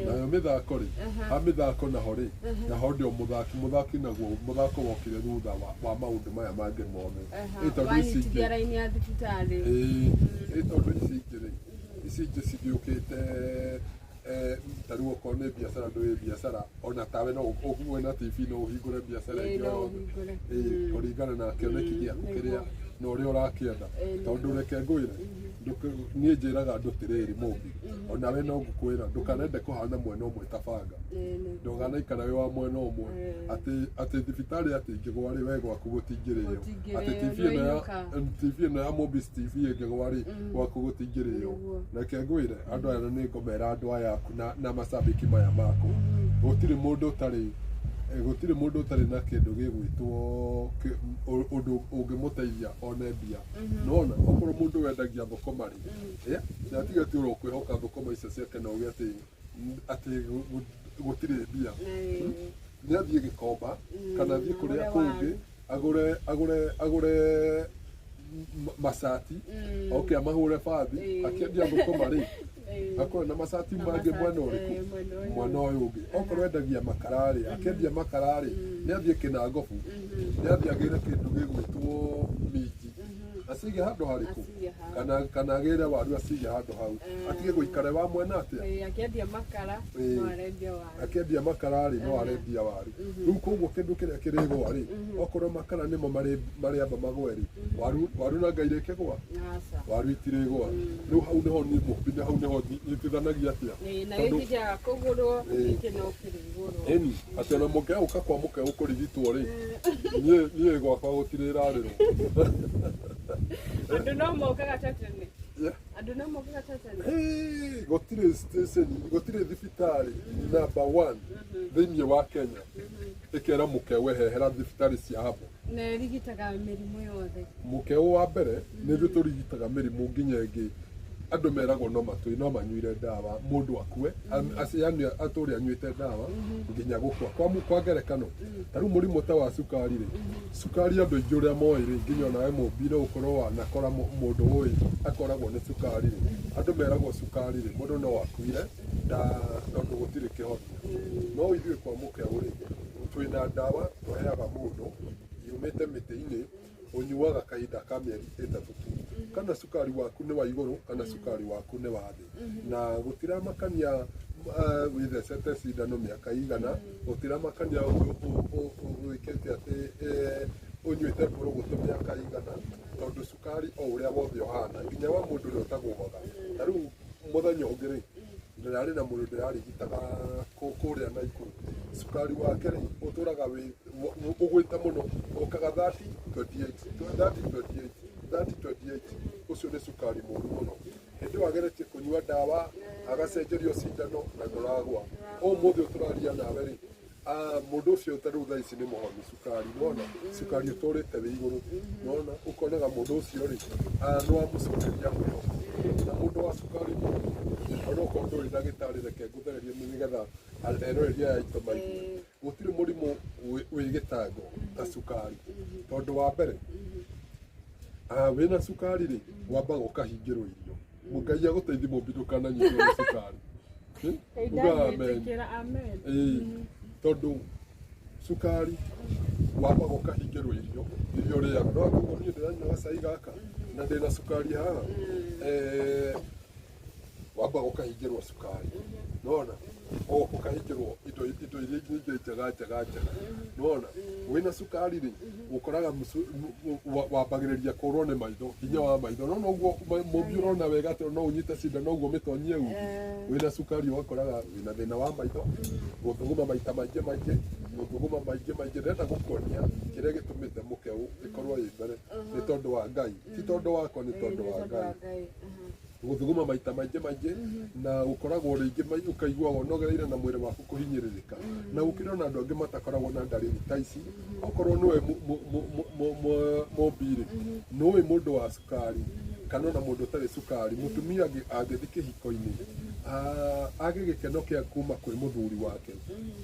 Nayo mĩthako rĩ, ha mĩthako naho rĩ, naho ndio mũthaki naguo mũthako wokire thutha wa maũndũ maya mangĩ mothe. Ĩ tondũ ici ingĩ Wanyitithia raini ya thibitarĩ. Ĩ tondũ ici ingĩ rĩ, ici ingĩ cigĩũkĩte, ta rĩu okorwo nĩ biacara, ndũĩ biacara ona tawe no ũgue na TV no ũhingũre biacara ĩngĩ No o yothe. ũhingũre. Ĩĩ, kũringana na kĩoneki gĩaku kĩrĩa na ũrĩa ũrakĩenda, tondũ reke ngwĩre, niĩ njĩraga andũ atĩrĩrĩ, mũmbi onawe no ngũkwĩra ndũkanende kũhana mwena ũmwe ta banga, ndũkanaikara wĩ wa mwena ũmwe, atĩ thibitarĩ atĩ ingĩgwa rĩ, we gwaku gũtingĩrĩo, atĩ TV ĩno ya TV ĩno ya Mobis TV ĩngĩgwa rĩ, gwaku gũtingĩrĩo. Reke ngwĩre andũ aya, na nĩ ngũmera andũ aya aku na macambĩki maya maku, gũtirĩ mũndũ ũtarĩ gũtirĩ mũndũ ũtarĩ na kĩndũ gĩgwĩtwo ũndũ ũngĩmũteithia one mbia. Nona okorwo mũndũ wendagia thũkũma rĩ, na tiga atĩ ũrokwĩhoka thũkũma icio ciake na uge atĩ gũtirĩ mbia, nĩ athiĩ Gĩkomba kana athiĩ kũrĩa kũngĩ agũre macati, oke amahũre bathi akĩendia thũkũma rĩ, akorwo na macati mangĩ mwena ũrĩkũ, mwena ũyũ ũngĩ. Okorwo endagia makara rĩ, akĩendia makara rĩ, nĩ athiĩ Kĩnangobu, nĩ athiĩ agĩre kĩndũ gĩgwĩtwo minji. Acige handũ harĩkũ? Acige hau. Kana agĩre waru acige handũ hau. Atige gũikara wa mwena atĩa? Ĩĩ, akĩendia makara Ĩĩ. no arendia waru. Akĩendia makara rĩ, no arendia waru. Rĩu koguo kĩndũ kĩrĩa kĩrĩgwa rĩ, okorwo makara nĩmo marĩamba magwe rĩ, waru na Ngai rĩkĩgwa? Aca. Waru itirĩgwa. Rĩu hau nĩho niĩ mũmbi, hau nĩho nyitithanagia atĩa? Ĩĩ, na Tondũ- gĩkĩ kĩaga kũgũrwo, Ĩĩ. gĩkĩ no kĩrĩgũrwo. Ĩni, atĩ ona mũngĩũka kwa mũkeũ kũrigitwo rĩ, niĩ gwakwa gũtirĩrarĩrwo. Andũ no mokaga ta tene. Yeah. Andũ no mokaga ta tene. Hey, gũtirĩ station, gũtirĩ thibitarĩ number one thĩinĩ wa Kenya ĩkera mũkeũ ehehera thibitarĩ cia hapo. Na ĩrigitaga mĩrimũ yothe. Mũkeũ wa mbere nĩ ithuĩ tũrigitaga mĩrimũ nginya ĩngĩ andũ meragwo no matũ no manyuire ndawa mũndũ akue, yani atũre anyuĩte ndawa nginya gũkua. Kwa ngerekano, ta rĩu mũrimũ ta wa cukari rĩ, cukari andũ aingĩ ũrĩa moĩ rĩ, nginya onawe mũmbi no ũkorwo wanakora mũndũ ũĩ akoragwo nĩ cukari rĩ, andũ meragwo cukari rĩ, mũndũ no akuire tondũ gũtirĩ kĩhonia. No ithuĩ kwa mũkeũ rĩ, twĩna ndawa tũheaga mũndũ yumĩte mĩtĩ-inĩ, ũnyuaga kahinda ka mĩeri 3 tu, kana cukari waku nĩ wa igũrũ kana cukari waku nĩ wa thĩ, na gũtiramakania wĩthecete cindano mĩaka igana, gũtiramakania wĩkĩte atĩ ũnyuĩte mbũrũgũtũ mĩaka igana, tondũ cukari o ũrĩa wothe ũhana nginya wa mũndũ ũrĩa ũtagũaga. Ta rĩu mũthenya ũngĩ rĩ, ndĩrarĩ na mũndũ ndĩrarigitaga kũrĩa Naikuru, cukari wake rĩ ũtũraga ũgwĩte mũno, ũkaga 30 28 30 28 30 28. Ũcio nĩ cukari mũru mũno. Hĩndĩ ĩyo ageretie kũnyua ndawa, agacenjerio cindano na ndũragwa. Ũmũthĩ ũyũ tũraria nawe rĩ, mũndũ ũcio ta rĩu thaa ici nĩ mũhonu cukari, nĩwona cukari ũtũrĩte wĩ igũrũ, nĩwona ũkonaga mũndũ ũcio rĩ, nĩ wamũcokeria mwĩhoko. Na mũndũ wa cukari mũru, onokorwo ndũrĩ ndagĩtarĩ, reke ngũthererie nĩgetha eroreri aya aitũ maigue. Gũtirĩ mũrimũ wĩ gĩtango ta cukari, tondũ wa mbere, wĩna cukari rĩ, wambaga ũkahingĩrwo irio. Ngai agũteithie mũmbi ndũkananyitwo nĩ cukari. Ugaga amen. Ndagwĩtĩkĩra, amen. Ĩĩ, tondũ cukari wambaga ũkahingĩrwo irio iria ũrĩaga. No koguo niĩ ndĩranyua gacai gaka na ndĩna cukari haha, wambaga ũkahingĩrwo cukari, nĩwona ũkahingĩrwo indo iria nyingĩ njega njega njega, nĩwona wĩna cukari rĩ, ũkoraga wambagĩrĩria kũrwo nĩ maitho, hinya wa maitho. No noguo mũmbi ũrona wega atĩ no ũnyite cindano ũguo mĩtonyie uthi, wĩna cukari ũgakoraga wĩna thĩna wa maitho, gũthuguma maita maingĩ maingĩ, gũthuguma maingĩ maingĩ. Ndĩrenda gũkuonia kĩrĩa gĩtũmĩte mũkeũ ĩkorwo ĩ mbere nĩ tondũ wa Ngai, ti tondũ wakwa, nĩ tondũ wa Ngai. Gũthuguma maita maingĩ maingĩ, na gũkoragwo rĩngĩ ũkaigua ũnogereire na mwĩrĩ waku kũhinyĩrĩrĩka. Na gũkĩrĩ ona andũ angĩ matakoragwo na ndariri ta ici. Okorwo nĩwe mũmbi rĩ, nĩũĩ mũndũ wa cukari kana ona mũndũ ũtarĩ cukari, mũtumia angĩthiĩ kĩhiko-inĩ, age gĩkeno kĩa kuma kwĩ mũthuri wake,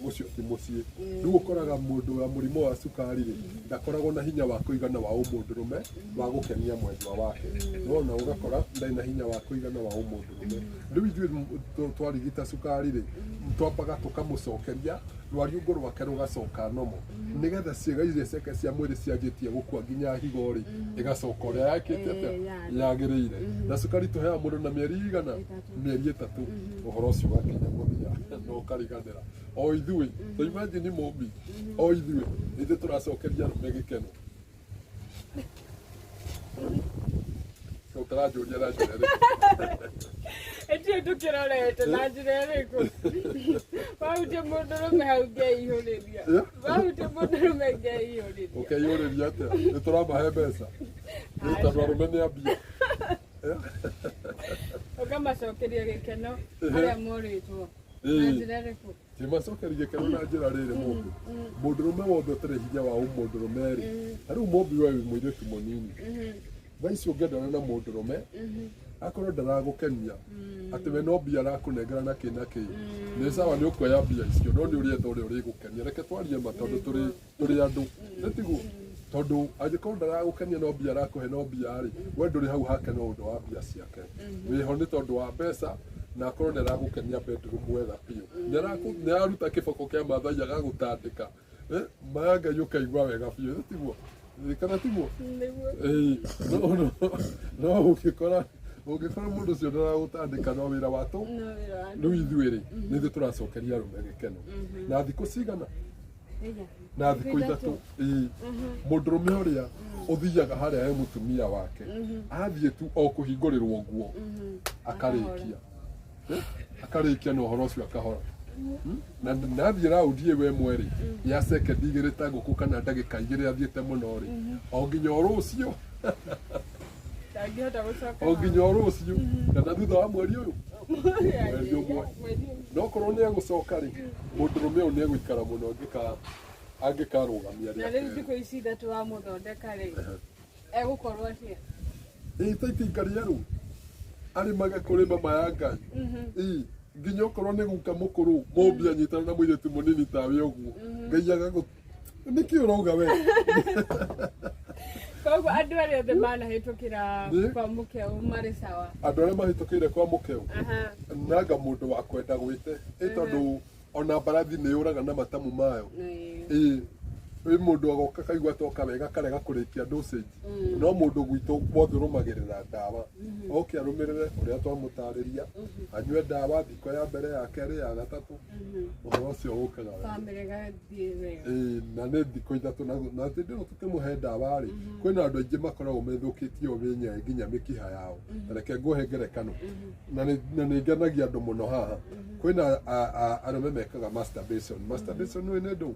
ũcio ti mũciĩ. Rĩu ũkoraga mũndũ wa mũrimũ wa cukari rĩ, ndakoragwo na hinya wa kũigana wa ũmũndũrũme wa gũkenia mwendwa wake. Nĩwona ũgakora ndarĩ na hinya wa kũigana wa ũmũndũrũme. Rĩu ithuĩ twarigita cukari rĩ, twambaga tũkamũcokeria rwariũngũ rwake rũgacoka nomo, nĩgetha ciĩga iria ciake cia mwĩrĩ cianjĩtie gũkua nginya higo rĩ, ĩgacoka ũrĩa yakĩte atĩa yagĩrĩire. Na cukari tũheaga mũndũ na mĩeri igana, mĩeri 3, ũhoro ũcio ũgakinya mũthia na ũkariganĩra. O ithuĩ, ta imagine mũmbi, o ithuĩ ithuĩ tũracokeria arũme gĩkeno. Ũtaranjũria na njĩra ĩrĩkũ? Ĩtiĩ tũkĩrorete na njĩra ĩrĩkũ? Wahutia mũndũrũme hau ngeihũrĩria. Wahutia mũndũrũme ngeihũrĩria. Ũkeihũrĩria atĩa? Nĩ tũramahe mbeca. Nĩ tondũ arũme nĩ ambia. Ũkamacokeria gĩkeno arĩa morĩtwo. Na njĩra ĩrĩkũ? Kĩmacokeria gĩkeno na njĩra rĩrĩ mũndũ. Mũndũrũme wothe ũtarĩ hinya wa ũmũndũrũme rĩ, ta rĩu mũmbi we wĩ mũirĩtu mũnini. Thaa ici ũngĩendana na mũndũrũme, akorwo ndaragũkenia, atĩ we no mbia arakũnengera na kĩ na kĩ, nĩ sawa, nĩ ũkuoya mbia icio, no nĩ ũrĩetha ũrĩa ũrĩgũkenia. Reke twarie ma tondũ tũrĩ andũ, nĩ tiguo? Tondũ angĩkorwo ndaragũkenia no mbia arakũhe no mbia rĩ, we ndũrĩ hau hake no ũndũ wa mbia ciake. Wĩho nĩ tondũ wa mbeca, na akorwo nĩ aragũkenia bedroom wega biũ, nĩ araruta kĩboko kĩa Maathai agagũtandĩka, maya Ngai ũkaigua wega biũ, nĩ tiguo? Kana tiguo? Nĩguo. Ĩĩ, no ũngĩkora mũndũ ũcio ndaragũtandĩka no wĩra wa tũ No wĩra wa rĩu ithuĩ rĩ nĩ ithuĩ tũracokeria arũme gĩkeno na thikũ cigana Ĩya. na thikũ ithatũ. Ĩĩ, mũndũrũme ũrĩa ũthiaga harĩa he mũtumia wake athiĩ tu o kũhingũrĩrwo nguo akarĩkia. Akarĩkia na ũhoro ũcio akahora. Na nathiĩ raundi ĩyo ĩmwe rĩ ya sekendi igĩrĩ ta ngũkũ kana ndagĩka igĩrĩ athiĩte mũno rĩ o nginya o rũciũ Ndangĩhota gũcoka. O nginya o rũciũ kana thutha wa mweri ũyũ, mweri ũmwe. Mweri ũmwe. No korwo nĩ egũcoka rĩ, mũndũrũme ũyũ nĩ egũikara mũno angĩkarũgamia Na rĩa rĩu kerĩ. thikũ ici ithatũ wamũthondeka rĩ, egũkorwo atĩa? Ĩĩ, ta itinga rĩerũ arĩmage kũrĩma maya Ngai. Ĩĩ, nginya okorwo nĩ guka mũkũrũ mũmbi anyitana na mũirĩtu mũnini tawe ũguo Ngai agagũ nĩkĩ ũrauga we? Koguo andũ arĩa othe manahĩtũkĩra kwa mũkeu marĩ sawa. Andũ arĩa mahĩtũkĩire kwa mũkeu nanga mũndũ wa kwenda gwĩte ĩ tondũ ona mbarathi nĩ yũraga na matamu mayo. Ĩĩ, ĩ mũndũ agoka kaigua toka wega karega kũrĩkia dosage no mũndũ gwitũ wothe ũrũmagĩrĩra ndawa oke arũmĩrĩre ũrĩa twamũtarĩria anyue ndawa thikũ ya mbere, ya kerĩ, ya gatatũ, ũhoro ũcio ũkaga wega. Bamĩrĩ ĩgathiĩ wega. Ĩĩ, na nĩ thikũ ithatũ na hĩndĩ ĩno tũkĩmũhe ndawa rĩ kwĩna andũ aingĩ makoragwo methũkĩtie o wenyewe nginya mĩkiha yao. Ta reke ngũhe ngerekano na nĩ ngenagia andũ mũno haha. Kwĩna arũme mekaga masturbation. Masturbation nĩ ndũ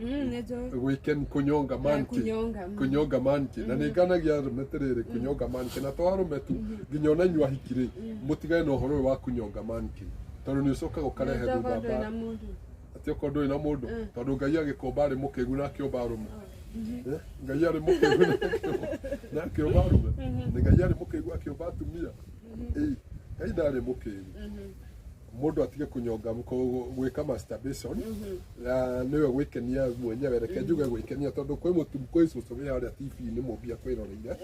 Nĩ njũĩ. Gwĩken kũnyonga monkey. Kũnyonga. Kũnyonga monkey. Na nĩ nganagia arũme atĩrĩrĩ, kũnyonga monkey na to arũme tu, nginya ona inyuĩ ahiki rĩ, mũtigane na ũhoro ũyũ wa kũnyonga monkey tondũ nĩ ũcokaga ũkarehe Nĩ thutha okorwo ndũrĩ mbara. na mũndũ. Atĩ okorwo ndũrĩ na mũndũ, tondũ Ngai agĩkũmba arĩ mũkĩgu na akĩũmba arũme. Ngai arĩ mũkĩgu na akĩũmba arũme, nĩ Ngai arĩ mũkĩgu akĩũmba atumia? Ĩĩ, Ngai ndarĩ mũkĩgu. Mũndũ atige kũnyonga gwĩka masturbation na nĩwe gwĩkenia mwenyewe. Reke njuge gwĩkenia tondũ kwĩ mũtu kwĩ cũcũ wĩ harĩa TV-inĩ mũmbia kwĩroreire.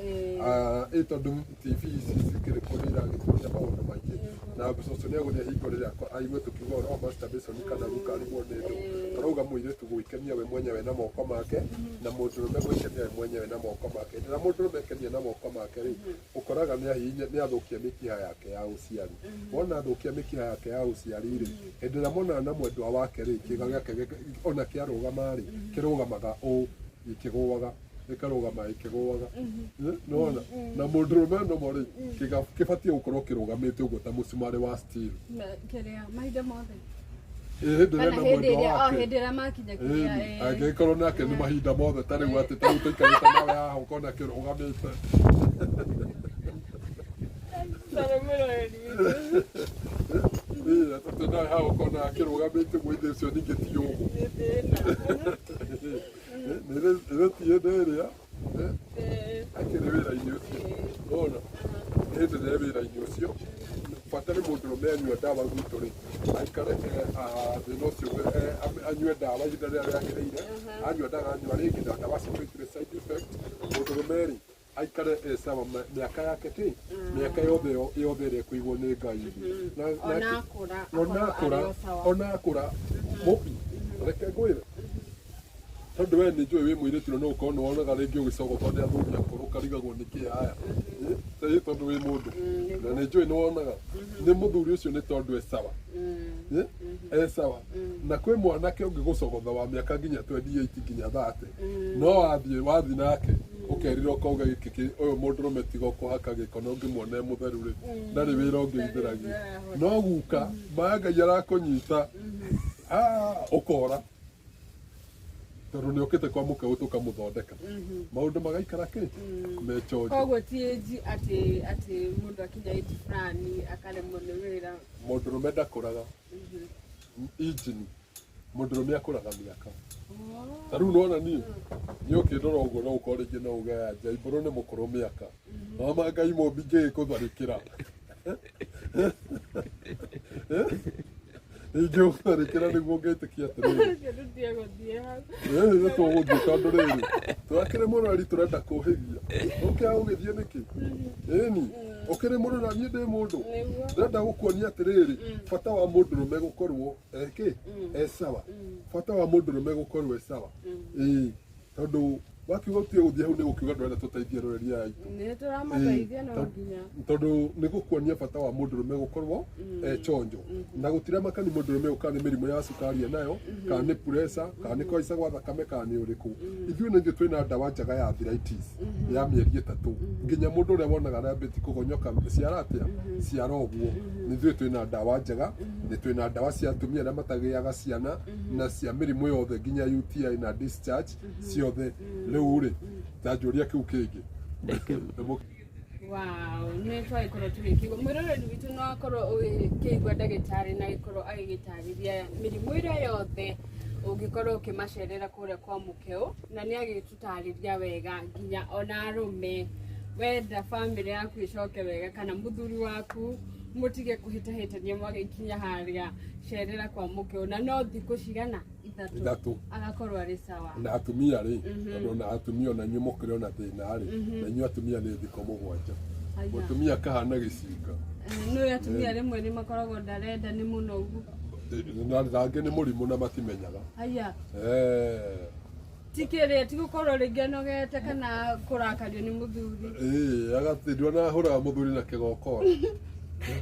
Ĩ tondũ TV ici cikĩrĩ kuo nĩ iragĩtuonia maũndũ maingĩ na cũcũ nĩ egũthiĩ ahingũrĩre aigue tũkiuga ũhoro wa masturbation kana guka arigwo nĩ ndũ tũrauga. Mũirĩtu gwĩkenia we mwenyewe na moko make na mũndũrũme gwĩkenia we mwenyewe na moko make. Hĩndĩ ĩrĩa mũndũrũme ekenia na moko make rĩ, ũkoraga nĩ ahihinya nĩ athũkia mĩkiha yake ya ũciari. Wona athũkia mĩkiha yake ya ũciari rĩ, hĩndĩ ĩrĩa monana na mwendwa wake rĩ, kĩga gĩake ona kĩarũgama rĩ, kĩrũgamaga ũũ gĩkĩgũaga, gĩkarũgama gĩkĩgũaga. Nĩwona na mũndũrũme nomo rĩ, kĩga kĩbatiĩ gũkorwo kĩrũgamĩte ũguo ta mũcumarĩ wa steel. Na kĩrĩa mahinda mothe? Ĩ, hĩndĩ ĩrĩa Kana na hĩndĩ mwendwa ĩrĩa o wake. hĩndĩ ĩrĩa makinya kĩrĩa? Ĩni, angĩgĩkorwo nake nĩ mahinda mothe ta rĩu atĩ ta rĩu tũikarĩte nawe haha ũkona kĩrũgamĩte. Sorry, mwĩroreri witũ. Ĩ, atĩ nawe haha ũkona kĩrũgamĩte ũguo ithe ũcio ningĩ ti ũguo. Nĩ thĩna. Nĩ ti hĩndĩ ĩrĩa akĩrĩ wĩra-inĩ ũcio ona hĩndĩ ĩrĩa wĩra-inĩ ũcio bata nĩ mũndũrũme anyua ndawa gwitũ rĩ aikare thĩna ũcio anyue ndawa ihinda rĩrĩa rĩagĩrĩire, anyua ndaganyua rĩngĩ na ndawa ciitũ itirĩ side effect. Mũndũrũme rĩ aikare e sawa mĩaka yake kĩ mĩaka yothe yothe ĩrĩa ĩkũigwo nĩ Ngai. Ona akũra ona akorwo akũra arĩ o sawa. Ona akũra mũpi, reke ngwĩre tondũ we nĩ njũĩ wĩ mũirĩtu na no ũkorwo nĩ wonaga rĩngĩ ũgĩcogotwo nĩ athuri akũrũ ũkarigagwo nĩ kĩ aya. Ĩ, tondũ wĩ mũndũ na nĩ njũĩ nĩ wonaga nĩ mũthuri ũcio nĩ tondũ e sawa. E sawa na kwĩ mwanake ũngĩgũcogotha wa mĩaka nginya 28 nginya 30 no wathiĩ nake ũkerira ũkauga gĩkĩ ũyũ mũndũrũme tiga kũhaka gĩko na ũngĩmuona e mũtheru rĩ ndarĩ wĩra ũngĩ itheragia no guka ma Ngai arakũnyita. Ah, ũkora tondũ nĩ ũkĩte kwa mũkeũ tũkamũthondeka maũndũ magaikara kĩ mechonjo. Koguo ti age atĩ mũndũ akinya age fulani akaremwo nĩ wĩra? Mũndũrũme ndakũraga injini, mũndũrũme akũraga mĩaka. Ta rĩu nona niĩ niĩ ũkĩndora ũguo no ũkorwo rĩngĩ no uge anja imbũrũ nĩ mũkũrũ mĩaka no ma Ngai mũmbi ingĩgĩkũtharĩkĩra ingĩgũtharĩkĩra nĩguo ngĩtĩkia atĩrĩrĩ. Ũcio tũtige gũthiĩ hau. Ĩĩ, nĩ tũgũthiĩ tondũ rĩrĩ tũrakĩrĩ mũrori tũrenda kũhĩgia ũkĩa ũgĩthiĩ nĩkĩ ĩni ũkĩrĩ mũrora niĩ ndĩ mũndũ. Nĩguo. Ndĩrenda gũkuonia atĩrĩrĩ, bata wa mũndũrũme gũkorwo ekĩ e sawa, bata wa mũndũrũme gũkorwo e sawa. Ĩĩ, tondũ Wakiuga ũtige gũthiĩ hau nĩ gũkiuga ndũrenda tũteithie rũrĩrĩ aya aitũ. Nĩ tũramateithia no nginya. Tondũ nĩ gũkuonia bata wa mũndũrũme gũkorwo e chonjo na gũtiramakani mũndũrũme ũyũ kana nĩ mĩrimũ ya cukari enayo, kana nĩ pressure, kana nĩ kũhaica gwa thakame, kana nĩ ũrĩkũ. Ithuĩ nĩ ithuĩ twĩna ndawa njega ya arthritis ya mĩeri 3, nginya mũndũ ũrĩa wonaga arambĩtie kũgonyoka ciara atĩa ciara ũguo, nĩ ithuĩ twĩna ndawa njega. Nĩ twĩna ndawa cia atumia arĩa matagĩaga ciana na cia mĩrimũ yothe nginya UTI na discharge ciothe. Rĩu rĩ, ta njũria kĩu kĩngĩ. Wow, nĩ twagĩkorwo tũgĩkĩigua mwĩroreri witũ no akorwo ũgĩkĩigua ndagĩtarĩ na agĩkorwo agĩgĩtarĩria mĩrimũ ĩrĩa yothe ũngĩkorwo ũkĩmacerera kũrĩa kwa mũkeo, na nĩ agĩtũtarĩria wega nginya ona arũme wenda bamĩrĩ yaku ĩcoke wega kana mũthuri waku mũtige kũhĩtahĩtania mwagĩkinya harĩa, cerera kwa mũkeo na no thikũ cigana? 3. 3. Agakorwo arĩ sawa. Na atumia rĩ, tondũ na atumia ona inyuĩ mũkĩrĩ ona thĩna rĩ, na inyuĩ atumia nĩ thikũ 7. Aya. Mũtumia akahana gĩcinga. Nĩ atumia rĩmwe nĩ makoragwo ndarenda nĩ mũnogu. Na rangĩ nĩ mũrimũ na matimenyaga. Aya. Eh. Tikĩrĩa tigũkorwo rĩngĩ anogete kana kũrakario nĩ mũthuri. Ĩĩ, agathindwo na ahũraga mũthuri na kĩgokora.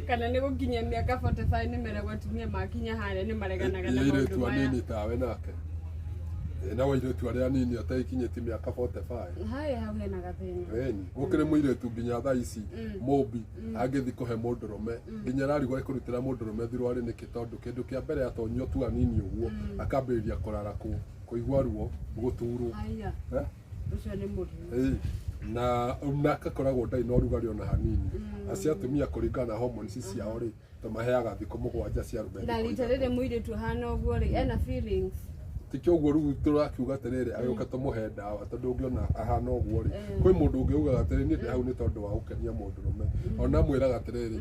Kana nĩ gũkinyia mĩaka 45 nĩ meragwo atumia makinya harĩa nĩ mareganaga na maũndũ Airĩtu maya. anini tawe nake. Ĩ, na airĩtu arĩa anini ataikinyĩtie mĩaka 45. Haya, hau hena gathĩna. Ĩni, gũkĩrĩ mũirĩtu nginya thaa ici mũmbi angĩthi kũhe mũndũrũme nginya ararigwo ekũrutĩra mũndũrũme thirwarĩ nĩkĩ, tondũ kĩndũ kĩa mbere atonyio tu anini ũguo akambĩrĩria kũrarakwo, kũigua ruo, gũturwo. Haya. Eh? Ũcio nĩ mũrimũ. Ĩĩ, na akakoragwo ndarĩ na ũrugarĩ ona hanini. Acio atumia kũringana na hormones ciao rĩ, tũmaheaga thikũ 7 cia arũme, Na thikũ rita 3. rĩrĩ mũirĩtu ahana ũguo rĩ, ena feelings? Tikio ũguo rĩu tũrakiuga atĩrĩrĩ, agĩũka tũmũhe ndawa, tondũ ũngĩona ahana ũguo rĩ, kwĩ mũndũ ũngĩ ugaga atĩrĩrĩ, niĩ ndĩ hau nĩ tondũ wa gũkenia mũndũrũme. Ona amwĩraga atĩrĩrĩ,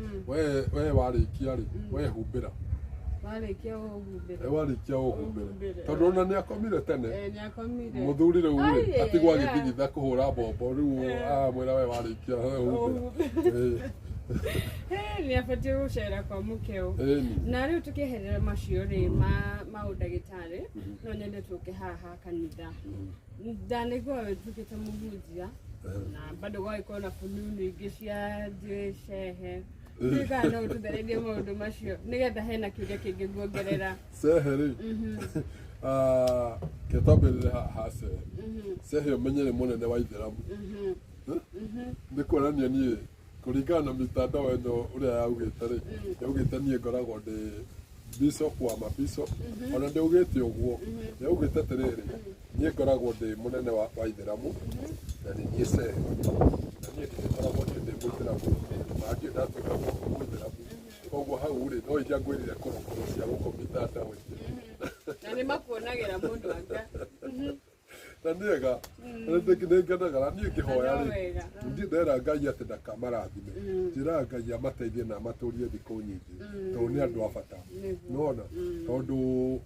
we warĩkia rĩ, we humbĩra. Warĩkia ũhumbĩre. We warĩkia ũhumbĩre. Ũhumbĩre. Tondũ ona nĩ akomire tene. Nĩ akomire. Mũthuri rĩu rĩ, Ai, atigwo yeah. agĩthigitha kũhũra mbombo rĩu, amwĩra we warĩkia humbĩra. Nĩ abatiĩ gũcera kwa mũkeo. Ĩni. Na rĩu tũkĩeherera macio rĩ ma ũndagĩtarĩ, no nyende tũke haha kanitha. Ndanĩgua wĩtuĩkĩte mũhunjia na bado gwagĩkorwo na fununu ingĩ cia ndiũĩ cehe. Ndiũĩ kana no ũtũthererie maũndũ macio nĩgetha hena kĩũria kĩngĩ nguongerera. Cehe rĩ, ke twambĩrĩre haha cehe. Cehe ũmenye nĩ mũnene wa ithĩramu. Nĩ kuonania niĩ kũringana na mitandao ĩno ũrĩa yaugĩte rĩ, yaugĩte niĩ ngoragwo ndĩ bishop wa mabishop. Ona ndĩaugĩte ũguo, yaugĩte atĩrĩrĩ, niĩ ngoragwo ndĩ mũnene wa ithĩramu na nĩ niĩ cehe, na niĩ ndigĩkoragwo niĩ ndĩ mũithĩramu, na ndirĩ ndatuĩka mũithĩramu. Koguo hau rĩ, no iria ngwĩrire korokoro cia gũkũ mitandao-inĩ. Na nĩ makuonagĩra mũndũ anga. Na nĩega, nĩ ngenaga na niĩ ngĩhoya Na no rĩ, wega. Ndiĩ ndera Ngai atĩ ndakamarathime, njĩraga Ngai amateithie na amatũrie thikũ nyingĩ, tondũ nĩ andũ a bata. Nĩguo. Nĩwona, tondũ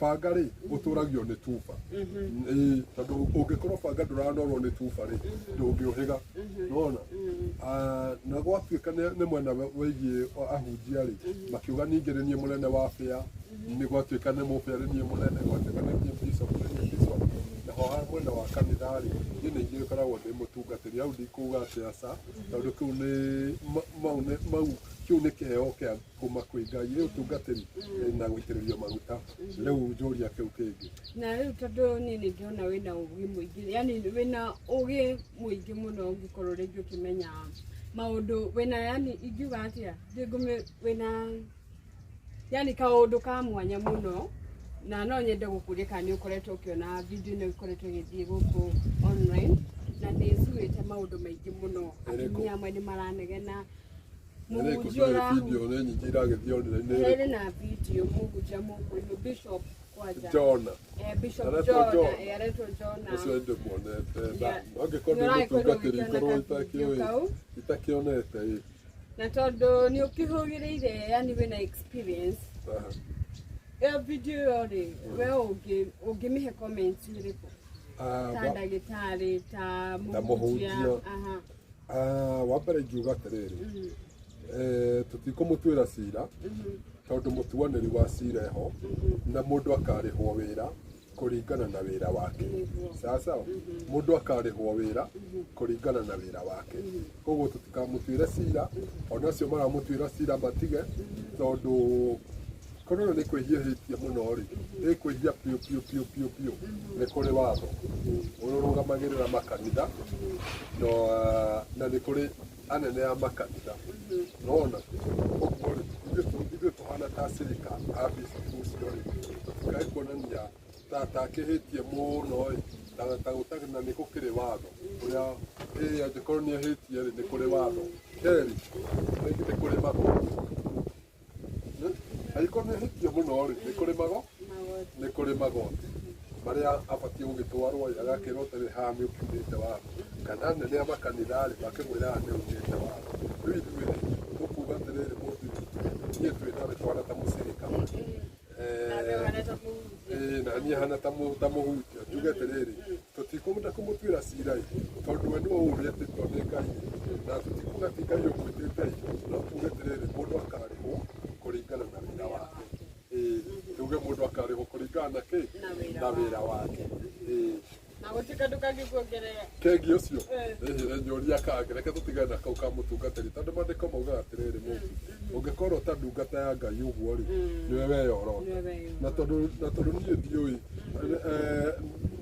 banga rĩ, ũtũragio nĩ tuba. Ĩĩ, tondũ ũngĩkorwo banga ndũranorwo nĩ tuba rĩ, ndũngĩũhĩga. Nĩwona. Na gwatuĩka nĩ mwena wĩgiĩ ahunjia rĩ, makiuga ningĩ nĩ niĩ mũnene wa bĩa, nĩ gwatuĩka nĩ mũbĩa nĩ niĩ mũnene, gwatuĩka nĩ niĩ bishop nĩ niĩ bishop. Na ho ha mwena wa kanitha rĩ, niĩ nĩ niĩ ngoragwo ndĩ mũtungatĩri. Hau ndikuga atĩ aca, tondũ kĩu nĩ mau nĩ mau kĩu nĩ kĩheo kĩa kuma kwĩ Ngai, nĩ ũtungatĩri na gũitĩrĩrio maguta. Rĩu njũria kĩu kĩngĩ. Na rĩu tondũ niĩ nĩ ndĩrona wĩna ũgĩ mũingĩ, yani wĩna ũgĩ mũingĩ mũno ũngĩkorwo rĩngĩ ũkĩmenya maũndũ wĩna, yani ingiuga atĩa, ndĩngũmĩ wĩna yani kaũndũ ka mwanya mũno, na no nyende gũkũria kana nĩ ũkoretwo ũkĩona video ĩno ĩkoretwo ĩgĩthiĩ gũkũ online na nĩ ĩcuĩte maũndũ maingĩ mũno. Ĩrĩkũ? Atumia amwe nĩ maranegena. Ĩrĩkũ? Mũhunjia Ndũĩ ũrahu video nĩ nyingĩ iragĩthiĩ online nĩ Heri ĩrĩkũ? na video mũhunjia mũkũyũ Bishop kwanja. Jona. Bishop Aretwo Jona, Jona. aretwo Jona. Ũcio ndĩmuonete. Yeah. Angĩkorwo Nĩ ndĩ ũragĩkorwo mũtungatĩri ũgĩkĩona ngorwo ka video itakĩũĩ kau. itakĩonete ĩ. Na tondũ nĩ ũkĩhũgĩrĩire, yani wĩna experience. Aha. Ĩyo video ĩyo rĩ, we ũngĩmĩhe comments ĩrĩkũ? Ta ndagĩtarĩ, ta Ta mũhunjia. mũhunjia. Aha. Wa mbere ingiuga atĩrĩrĩ, tũtikũmũtuĩra cira, tondũ mũtuanĩri wa cira eho, na mũndũ akarĩhwo wĩra Kũringana na wĩra wake. Nĩguo. Sawa sawa, mũndũ akarĩhwo wĩra kũringana na wĩra wake. Koguo tũtikamũtuĩre cira, ona acio maramũtuĩra cira matige, tondũ korwo nĩ kwĩhia hĩtie mũno rĩ, nĩ kwĩhia piũ piũ piũ piũ piũ, nĩ kũrĩ watho ũrĩa ũrũgamagĩrĩra makanitha, na nĩ kũrĩ anene a makanitha. Nona ũguo rĩ, ithuĩ tũhana ta acirika a bishop ũcio rĩ, tũtikae kuonania ta takĩhĩtie mũno ĩ, ta gũtarĩ na nĩ gũkĩrĩ watho ũrĩa ĩ angĩkorwo nĩ ahĩtie rĩ, nĩ kũrĩ watho. Kerĩ, rĩngĩ nĩ kũrĩ magoti. Angĩkorwo nĩ ahĩtie mũno rĩ, nĩ kũrĩ Magoti. Nĩ kũrĩ magoti marĩa abatiĩ gũgĩtwarwo ĩ, agakĩrwo atĩrĩ, haha nĩ ũkiunĩte watho, kana anene a makanitha rĩ, makĩmwĩra haha nĩ unĩte watho. Rĩu ithuĩ rĩ, tũkuga atĩrĩrĩ, mũndũ niĩ twĩ nawe twana ta mũcirika. Nawe ũhana ta mũhunjia. Ĩĩ, na niĩ hana ta mũhunjia, njuge atĩrĩrĩ, tũtikwenda kũmũtuĩra cira ĩ, tondũ we nĩwe ũrĩetĩtwo nĩ Ngai ĩ, na tũtikuga ti Ngai ũmwĩtĩte ĩ, no tuge atĩrĩrĩ, mũndũ akarĩhwo kũringana na wĩra wake. Ĩĩ, tuge mũndũ akarĩhwo kũringana na kĩ? Na wĩra. Na wĩra wake. Ĩĩ. Na gũtirĩ kandũ kangĩ kuongerera. Kengi ũcio. Eh. Ĩhĩ, nyũria kangĩ, reke tũtigane na kau ka mũtungatĩri, tondũ maandĩko maugaga atĩrĩrĩ, mũndũ ũngĩkorwo ta ndungata ya Ngai ũguo rĩ, nĩwe weyorota. Nĩwe weyorota. Na tondũ niĩ ndiũĩ,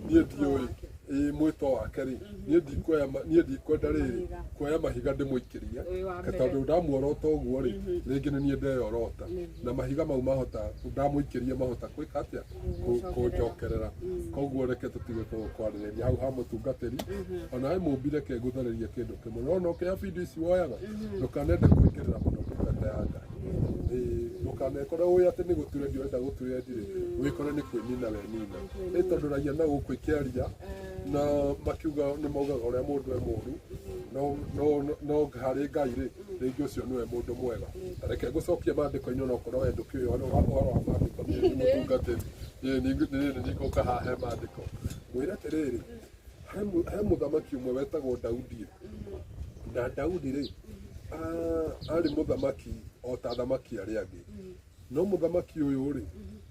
niĩ ndiũĩ ĩ mwĩto wake rĩ, niĩ ndikwenda rĩrĩ Mahiga. Kuoya mahiga ndĩmũikĩrie. Wĩ wa mbere. Tondũ ndamuorota ũguo rĩ, rĩngĩ nĩ niĩ ndeyorota, na mahiga mau mahota ndamũikĩrie mahota gwĩka atĩa? Gũgũcokerera. Kũnjokerera. Koguo reke tũtige kwarĩrĩria hau ha mũtungatĩri. Ona we mũmbi, reke ngũtharĩrie kĩndũ kĩmwe. Nona ũkĩoya video ici woyaga, ndũkanende kũingĩrĩra mũno ndungata ya Ngai. Ĩĩ, ndũkanekore ũĩ atĩ nĩ gũturendi ũrenda gũturendi rĩ, wĩkore nĩ kwĩnina wenina, nĩ tondũ raia na gũkũ ikĩaria na makiuga nĩ maugaga ũrĩa mũndũ e mũru, no harĩ Ngai rĩ, rĩngĩ ũcio nĩwe mũndũ mwega. Ta reke ngũcokie maandĩko-inĩ, onokorwo we ndũkĩũĩ ũhoro wa maandĩko. Niĩ nĩ mũtungatĩri. Niĩ nĩ ngũka haha he maandĩko ngwĩre atĩrĩrĩ, he mũthamaki ũmwe wetagwo Daudi. Na Daudi rĩ, arĩ mũthamaki o ta athamaki arĩa angĩ, no mũthamaki ũyũ rĩ,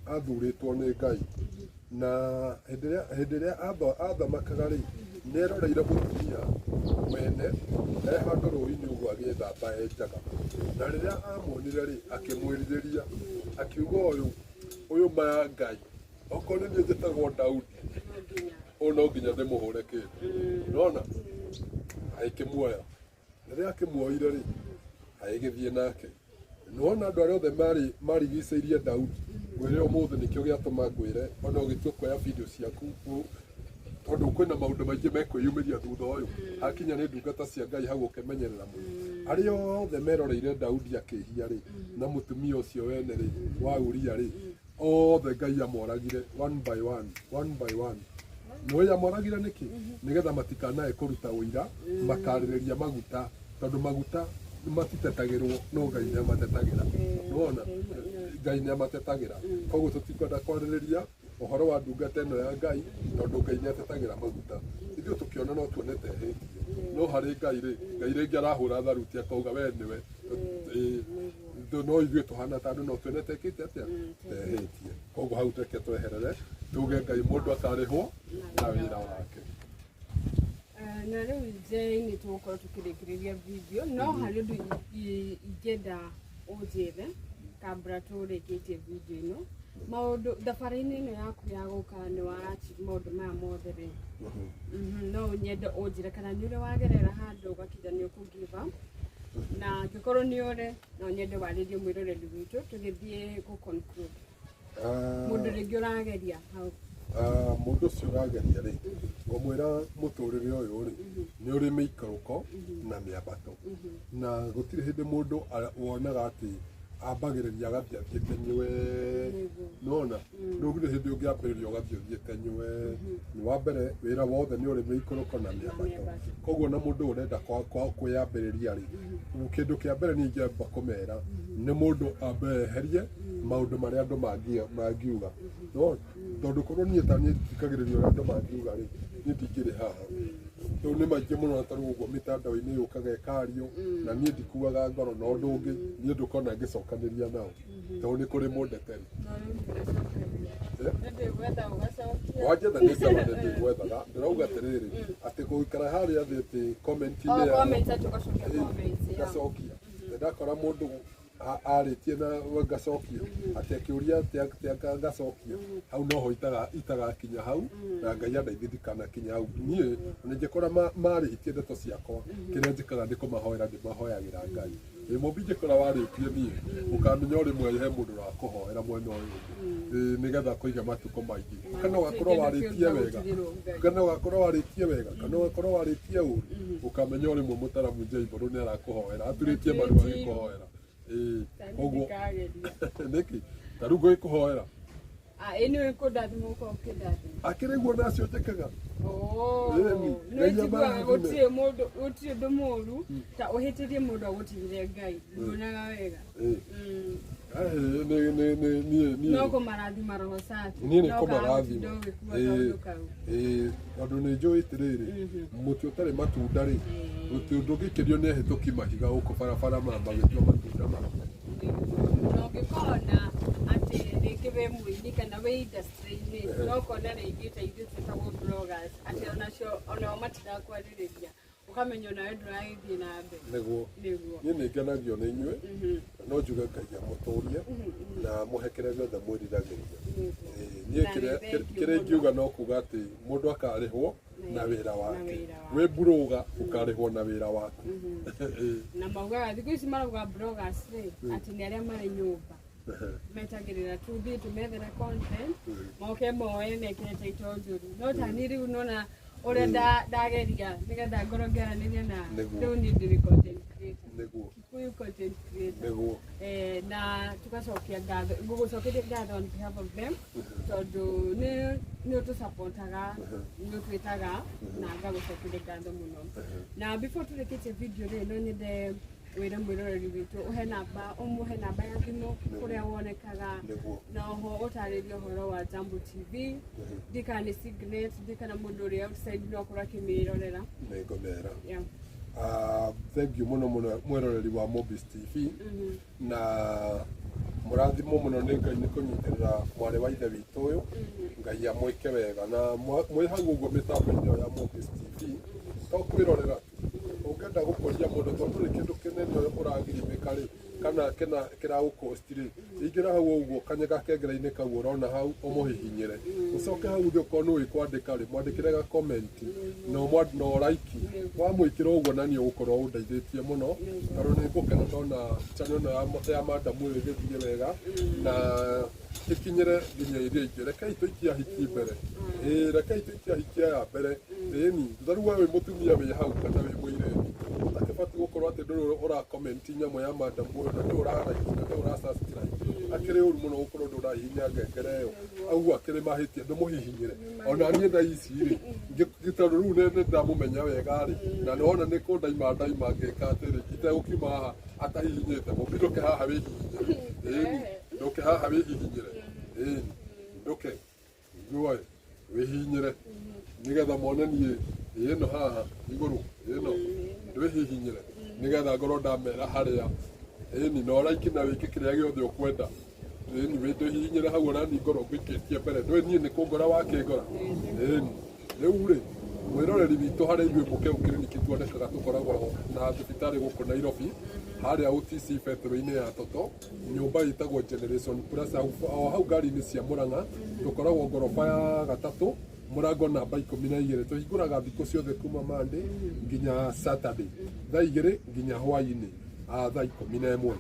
athurĩtwo nĩ Ngai. Na hĩndĩ ĩrĩa athamakaga rĩ, nĩ eroreire mũtumia wene e handũ rũĩ-inĩ ũguo agĩthamba e njaga. Na rĩrĩa amuonire rĩ, akĩmwĩrirĩria, akiuga, Ũyũ maya Ngai, okorwo nĩ niĩ njĩtagwo Daudi, No nginya. Ũyũ no nginya ndĩmũhũre kĩndũ." Nona agĩkĩmuoya. Rĩrĩa akĩmuoire rĩ, agĩgĩthiĩ nake. Nĩwona andũ arĩa othe marĩ marigicĩirie Daudi, ngwĩre ũmũthĩ nĩkĩo gĩatũma ngwĩre ona ũgĩtua kuoya video ciaku, tondũ kwĩna maũndũ maingĩ mekwĩyumĩria thutha ũyũ hakinya nĩ ndungata cia Ngai hau, ũkemenyerera mũno. Arĩa othe meroreire Daudi akĩhia rĩ, na mũtumia ũcio wene rĩ, wa Uria rĩ, othe Ngai amoragire one by one, one by one. Nĩũĩ amoragire nĩkĩ? Nĩgetha matikanae kũruta ũira makarĩrĩria maguta, tondũ maguta matitetagĩrwo, no Ngai nĩ amatetagĩra. Nĩwona Ngai nĩ amatetagĩra. Koguo tũtikwenda kwarĩrĩria ũhoro wa ndungata ĩno ya Ngai, tondũ Ngai nĩ atetagĩra maguta. Ithuĩ tũkĩona no tuone ta ĩhĩtie, no harĩ Ngai rĩ, Ngai rĩngĩ arahũra tharuti akauga we nĩwe. Ĩĩ, no ithuĩ tũhana ta andũ no tuone ta ĩkĩte atĩa, ta ĩhĩtie. Koguo hau reke tweherere, tuge Ngai mũndũ akarĩhwo na wĩra wake. Na rĩu njĩra-inĩ tũgũkorwo tũkĩrĩkĩrĩria video, no harĩ ũndũ ingĩenda ũnjĩre kabla tũrĩkĩtie video ĩno. Maũndũ thabarĩ-inĩ ĩno yaku ya gũka nĩ wa achieve maũndũ maya mothe rĩ, no nyende ũnjĩre kana nĩ ũrĩ wagerera handũ ũgakinya nĩ ũkũ give up, na angĩkorwo nĩ ũrĩ, no nyende warĩrie mwĩroreri witũ tũgĩthiĩ gũ conclude. Mũndũ rĩngĩ ũrageria hau. Mũndũ ũcio ũrageria rĩ, ngũmwĩra mũtũrĩre ũyũ rĩ, nĩ ũrĩ mĩikũrũko na mĩambato, na gũtirĩ hĩndĩ mũndũ wonaga atĩ ambagĩrĩria agathiĩ athiĩte nywe. Nona ndũgire hĩndĩ ũngĩambĩrĩria ũgathiĩ ũthiĩte nywe. Nĩ wa mbere, wĩra wothe nĩ ũrĩ mĩikũrũko na mĩambato. Koguo na mũndũ ũrenda kwĩyambĩrĩria rĩ, kĩndũ kĩa mbere niĩ ingĩamba kũmera nĩ mũndũ ambe eherie maũndũ marĩa andũ mangiuga. No tondũ korwo niĩ ta niĩ thikagĩrĩria ũrĩa andũ mangiuga rĩ, niĩ ndingĩrĩ haha. Rĩu nĩ maingĩ mũno na tarĩu ũguo mĩtandao-inĩ yũkaga ĩkario na niĩ ndikuaga ngoro na ũndũ ũngĩ niĩ ndũkona ngĩcokanĩria nao tondũ nĩ kũrĩ mũndeteri. No rĩu ndũgacokeria. Eh? Nĩ ndĩgwetha ũgacokia. Wanjetha nĩ sawa nĩ ndĩgwethaga ndĩrauga atĩrĩrĩ atĩ gũikara harĩa thĩ atĩ comment-inĩ Oh, yao, comments, atĩ ũgacokia eh, comments, yeah. ngacokia ndakora mũndũ arĩtie na ngacokia atĩ akĩũria atĩ atĩ ngacokia hau noho itagakinya hau na Ngai andeithie ndikanakinya hau niĩ ona ingĩkora marĩtie ndeto ciakwa kĩrĩa njĩkaga nĩ kũmahoera ndĩmahoyagĩra Ngai ĩ mũmbi ingĩkora warĩtie niĩ ũkamenya o rĩmwe he mũndũ ũrakũhoera mwena ũyũ ũngĩ. Ĩ, nĩgetha kũiga matukũ maingĩ kana ũgakorwo warĩtie wega kana ũgakorwo warĩtie wega kana ũgakorwo warĩtie ũru ũkamenya o rĩmwe mũtaramu Njaimũrũ nĩ arakũhoera aturĩtie maru agĩkũhoera. Ĩ, koguo Ndikageria. nĩkĩ ta rĩu ngũgĩkũhoera Ah, ĩ nĩwe kũndathima ũkorwo ũkĩndathima. Akĩrĩ guo nacio njĩkaga. Oh, Ĩni, nĩ Ngai njiguaga amarathime. gũtirĩ mũndũ gũtirĩ ũndũ mũru ta ũhĩtĩrie mũndũ agũtigire Ngai nduonaga wega. Ĩ, Mm. niĩ niĩ No kũmarathima roho safi. Niĩ nĩ No kũmarathima. ũkaga gũtinda ũgĩkua Ĩ. kaũndũ kau. Ĩ, tondũ nĩ njũĩ atĩrĩrĩ mũtĩ ũtarĩ matunda rĩ mũtĩ ndũngĩkĩrio nĩ ahĩtũki mahiga gũkũ barabara magĩtua matunda mao. Na ũngĩkona atĩ rĩngĩ wĩ mũini kana wĩ industry-inĩ no ũkona rĩngĩ ta ithuĩ twĩtagwo bloggers atĩ onacio onao matirakwarĩrĩria ũkamenya onawe ndũragĩthiĩ na mbere. Nĩguo. Nĩguo. Niĩ nĩ ngenagio nĩ inyuĩ na no njuge Ngai amũtũrie na amũhe kĩrĩa gĩothe mwĩriragĩria. Ĩ, niĩ Na kĩrĩa nĩ thank you kĩrĩa mũno. ingiuga no kuga atĩ mũndũ akarĩhwo na wĩra wake. Wĩra wake. Wĩ mburũga ũkarĩhwo na wĩra waku. Ĩ, Na maugaga thikũ ici marauga bloggers rĩ atĩ nĩ arĩa marĩ nyũmba metagĩrĩra tuthiĩ tũmethere content moke moe mekĩre title njũru no ta niĩ rĩu nona ũrĩa ndageria nĩgetha ngorwo ngĩaranĩria na Nĩguo. rĩu niĩ ndĩrĩ content creator. Nĩguo. Kikuyu content creator. Nĩguo. Eh, na tugacokia ngatho ngũgũcokeria ngatho on behalf of them tondũ nĩ nĩ ũtũsupportaga nĩ ũtwĩtaga na ngagũcokeria ngatho mũno. Na before tũrĩkĩtie video rĩ no nyende wĩre mwĩroreri witũ ũhe namba ũmũhe namba ya thimũ kũrĩa wonekaga Nĩguo. na oho ũtarĩrie ũhoro wa Jambo TV ndikana nĩ signet ndikana mũndũ ũrĩa outside no akorwo akĩmĩrorera. Nĩ ngũmera. Yeah. Ah, thank you mũno mũno mwĩroreri wa Mobis TV na mũrathimwo mũno nĩ Ngai nĩ kũnyitĩrĩra mwarĩ wa ithe witũ ũyũ. Ngai amwĩke wega na mwĩ hau ũguo mĩtambo-inĩ ĩyo ya Mobis TV to kwĩrorera tu ũngĩenda gũkũria mũndũ tondũ ndũrĩ kĩndũ kĩnene ũragirimĩka rĩ kana kĩna kĩragũkosti rĩ ingĩra hau ũguo kanya gakengere-inĩ kau ũrona hau ũmũhihinyĩre ũcoke hau thĩ okorwo nĩ ũĩ kwandĩka rĩ mwandĩkĩre ga comment na na ũraiki wamwĩkĩra ũguo na niĩ ũgũkorwo ũndeithĩtie mũno tondũ nĩ ngũkena ndona channel ĩno ya madamu ĩyo ĩgĩthiĩ wega na ĩkinyĩre nginya iria ingĩ. Rekei tũikie ahiki mbere. Ĩĩ, rekei tũikie ahiki aya mbere. Ĩni thutha rĩu we wĩ mũtumia wĩ hau kana wĩ mũirĩtu ũtakĩbatiĩ gũkorwo atĩ ndũrĩ ũra comment nyamũ ya madamu ũyũ na ndũrĩ ũra like na ndũrĩ ũra subscribe akĩrĩ ũru mũno gũkorwo ndũrĩ ũrahihinya ngengere ĩyo auguo akĩrĩ mahĩtia ndũmũhihinyĩre ona niĩ thaa ici rĩ tondũ rĩu nĩ ndamũmenya wega rĩ na nĩwona nĩ kũndaima ndaima ngĩka atĩrĩ itegũkiuma haha atahihinyĩte mũmbi ndũke haha wĩhihinyĩre. Ĩni ndũke haha wĩhihinyĩre. Ĩni ndũke iguoe wĩhihinyĩre nĩgetha mone niĩ ĩno haha igũrũ ĩno ndwĩhihinyĩre nĩgetha ngorwo ndamera harĩa. Ĩni na ũraiki na wĩke kĩrĩa gĩothe ũkwenda. Ĩni wĩndĩhihinyĩre hau ona niĩ ngorwo ngũikĩtie mbere ndũĩ niĩ nĩ kũngora wakĩngora. Ĩni rĩu rĩ mwĩroreri witũ harĩa ithuĩ Mũkeu kiriniki tuonekaga tũkoragwo na thibitarĩ gũkũ Nairobi harĩa OTC betũrũ-inĩ ya Toto nyũmba ĩtagwo Generation Plus o hau ngari-inĩ cia Murang'a tũkoragwo ngoroba ya gatatũ mũrango namba 12 tũhingũraga thikũ ciothe kuma Monday nginya Saturday thaa 2 nginya hwaĩ-inĩ thaa 11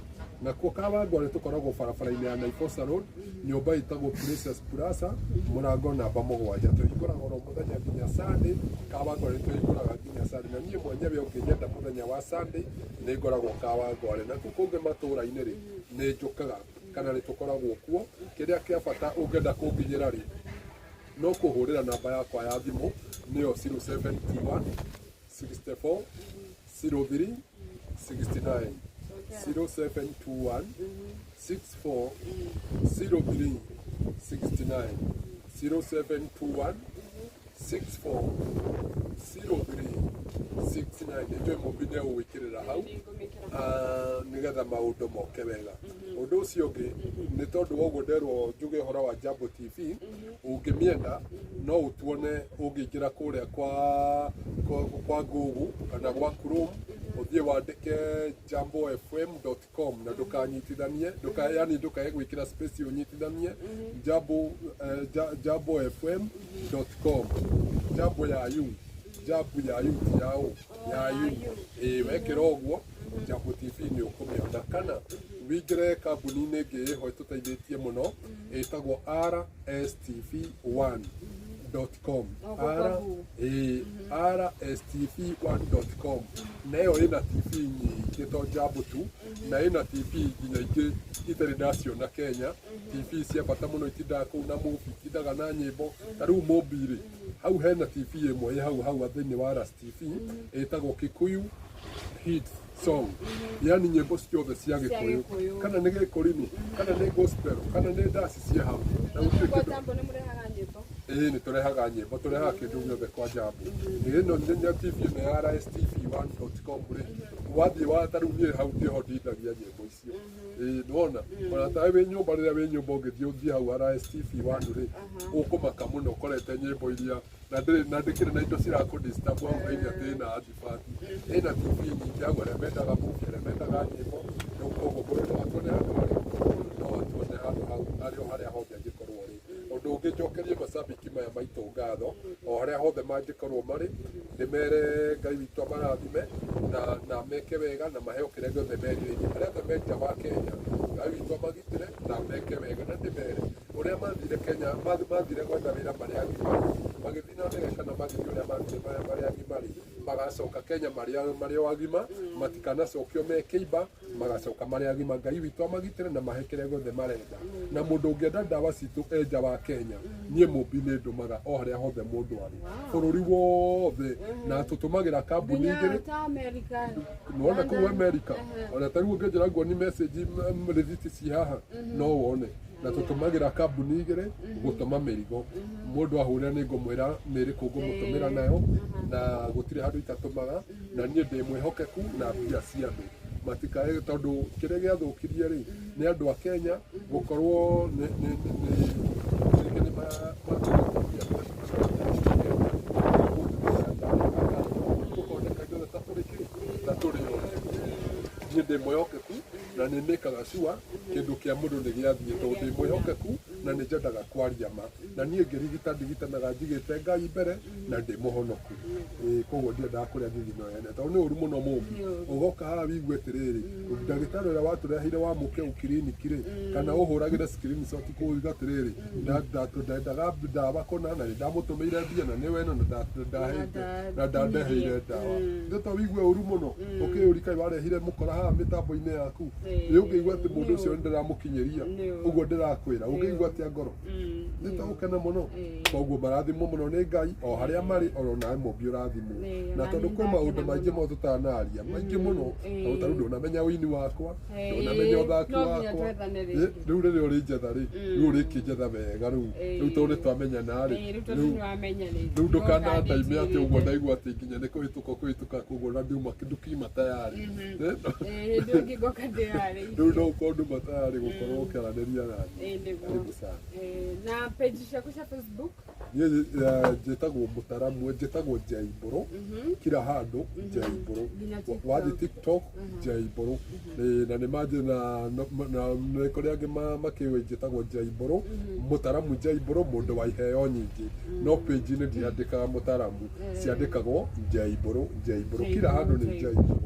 nakuo Kawangware tũkoragwo barabara-inĩ ya Naivasha Road nyũmba ĩtagwo Precious Plaza mũrango namba 7 tũhingũraga oro mũthenya nginya Sunday. Kawangware tũhingũraga nginya Sunday na niĩ mwenyewe ũngĩnyenda mũthenya wa Sunday nĩ ngoragwo Kawangware na kũu kũngĩ matũũra-inĩ rĩ nĩ njũkaga kana nĩ tũkoragwo kuo. Kĩrĩa kĩa bata ũngĩenda kũnginyĩra rĩ no kũhũrĩra namba yakwa ya thimũ nĩyo 0721 64 03 69 0721 64 03 69 0721 64 03. 69. Nĩ njũĩ Mũmbi nĩ egũgwĩkĩrĩra hau. Nĩngũmĩkĩra. Ah, nĩgetha maũndũ moke wega. Ũndũ ũcio ũngĩ nĩ tondũ wa ũguo nderwo njuge ũhoro wa Jambo TV, ũngĩmĩenda no ũtuone ũngĩingĩra kũrĩa kwa Google kana gwa Chrome, ũthiĩ wandĩke jambofm.com na ndũkanyitithanie, yani ndũkae gwĩkĩra space ũnyitithanie jambo, jambofm.com, jambo ya u, jambo ya u, ti ya u, ya u. Ĩĩ, wekĩra ũguo Jambo TV nĩ ũkũmĩona, kana wingĩre kambuni-inĩ ĩngĩ ĩho ĩtũteithĩtie mũno ĩtagwo rstv1.com. O, gũkũ R Google. Ĩĩ, rstv1.com, na ĩyo ĩna TV nyingĩ to Jambo tu, na ĩna TV nginya ingĩ itarĩ ndaciona Kenya, TV cia bata mũno, itindaga kũu na movie, itindaga na nyĩmbo. Ta rĩu Mũmbi rĩ, hau hena TV ĩmwe ĩ hau hau thĩinĩ wa RSTV ĩtagwo Kikuyu Hit Song, yani nyĩmbo ciothe cia Gĩkũyũ. Gĩkũyũ. Kana nĩ gĩkũrini, kana nĩ gospel, kana nĩ ndaci, ciĩ hau na gũtirĩ Kwa kĩndũ. Jambo nĩ mũrehaga nyĩmbo? Ĩĩ, nĩ tũrehaga nyĩmbo, tũrehaga kĩndũ gĩothe kwa Jambo. Ĩno nĩ TV ĩno ya rstv1.com rĩ, wathiĩ wa ta rĩu niĩ hau ndĩho ndindagia nyĩmbo icio. Ĩĩ, nĩwona ona tawe wĩ nyũmba, rĩrĩa wĩ nyũmba ũngĩthiĩ ũthiĩ hau RSTV1 rĩ, ũkũmaka mũno ũkorete nyĩmbo iria na ndĩrĩ na ndĩkĩrĩ na indo cirakũ disturb hau thĩinĩ, atĩ ĩna advert, ĩna TV nyingĩ hau, arĩa mendaga movie, arĩa mendaga nyĩmbo. Rĩu koguo mũndũ no atuone handũ harĩ, no atuone handũ hau arĩ o harĩa hothe angĩkorwo rĩ. Ũndũ ũngĩ, njokerie macambĩki maya maitũ ngatho o harĩa hothe mangĩkorwo marĩ, ndĩmere Ngai witũ amarathime na meke wega na maheo kĩrĩa gĩothe merirĩirie. Arĩa othe me nja wa Kenya, Ngai witũ amagitĩre na meke wega, na ndĩmere ũrĩa mathire Kenya, mathire gwetha wĩra marĩ agima, magĩthiĩ na ndege kana magĩthiĩ ũrĩa mathire marĩ agima rĩ, magacoka Kenya marĩ o agima, matikanacokio me kĩimba, magacoka marĩ agima. Ngai witũ amagitĩre na mahe kĩrĩa gĩothe marenda. Na mũndũ ũngĩenda ndawa citũ e nja wa Kenya, niĩ Mũmbi nĩ ndũmaga o harĩa hothe mũndũ arĩ, bũrũri wothe, na tũtũmagĩra kambuni Nginya igĩrĩ. ta America? Nĩwona kũu America, Ehe. ona ta rĩu ũngĩnjĩra nguoni message, rĩthiti ci haha no wone. Na tũtũmagĩra kambuni igĩrĩ gũtũma mĩrigo. Mũndũ ahũrĩra nĩ ngũmwĩra nĩ ĩrĩkũ ngũmũtũmĩra nayo, na gũtirĩ handũ itatũmaga. Na niĩ ndĩ mwĩhokeku na mbia cia andũ matikae, tondũ kĩrĩa gĩathũkirie rĩ nĩ andũ a Kenya gũkorwo nĩ rĩngĩ nĩ tũkoneka ithuothe ta tũrĩ kĩ, ta tũrĩ othe. Niĩ ndĩ mwĩhokeku na nĩ mĩkaga sure kĩndũ kĩa mũndũ nĩ gĩathiĩ, tondũ ndĩ mwĩhokeku na nĩ nyendaga kwaria ma. Na niĩ ngĩrigita ndigitanaga njigĩte Ngai mbere na ndĩ mũhonoku. Ĩĩ, koguo ndiendaga kũrĩa thithino ene, tondũ nĩ ũru mũno Mũmbi ũgoka haha wigue atĩrĩrĩ, ndagĩtarĩ ũrĩa watũreheire wa mũkeu kiriniki rĩ, kana ũhũragĩre screenshot kũuga atĩrĩrĩ, ndendaga ndawa kũna na nĩ ndamũtũmĩire mbia na nĩwe ĩno na ndahete na ndandeheire ndawa. Nĩ to wigue ũru mũno ũkĩyũria kaĩ warehire mũkora haha mĩtambo-inĩ yaku. Nĩ ũngĩigua atĩ mũndũ ũcio nĩ ndĩramũkinyĩria ũguo ndĩrakwĩra, ũngĩigua atĩa ngoro? Nĩ ta gũkena mũno. Koguo marathimwo mũno nĩ Ngai o harĩa marĩ, oro nawe Mũmbi ũrathimwo. Ĩĩ, na ona tondũ niĩ kwĩ maũndũ ndakena maingĩ mũno. mũno tũtanaria, maingĩ mũno, tondũ ta rĩu ndũnamenya ũini wakwa, ndũnamenya ũthaki No nginya wakwa. twethane Ĩ, rĩngĩ. rĩu rĩrĩa ũrĩnjetha rĩ, rĩu ũrĩkĩnjetha wega rĩu, rĩu tondũ nĩ twamenyana rĩ. Ĩĩ, rĩu tondũ Rĩu nĩwamenya rĩ. Rĩu ndũkanandaime atĩ ũguo Nĩũkanditirĩte. ndaigua atĩ nginya nĩ kũhĩtũka kũhĩtũka, koguo na ndiuma ndukiuma tayari. Ĩĩ, hĩndĩ ĩngĩ ngoka ndĩharĩirie. Rĩu no ũkorwo nduma tayari gũkorwo ũkĩaranĩria naniĩ. Ĩĩ, nĩguo. Karibu sana. Ĩĩ, na page ciaku cia Facebook? Niĩ njĩtagwo mũtaramu, njĩtagwo Jaimbũrũ kila handũ, Jaimbũrũ. Nginya TikTok. Wathiĩ TikTok, Jaimbũrũ. Ĩĩ, na nĩ manjĩ na nĩ kũrĩ angĩ makĩũĩ njĩtagwo Jaimbũrũ, mũtaramu Jaimbũrũ, mũndũ wa iheo nyingĩ, no page-inĩ ndiandĩkaga mũtaramu, ciandĩkagwo Jaimbũrũ, Jaimbũrũ kila handũ nĩ Jaimbũrũ.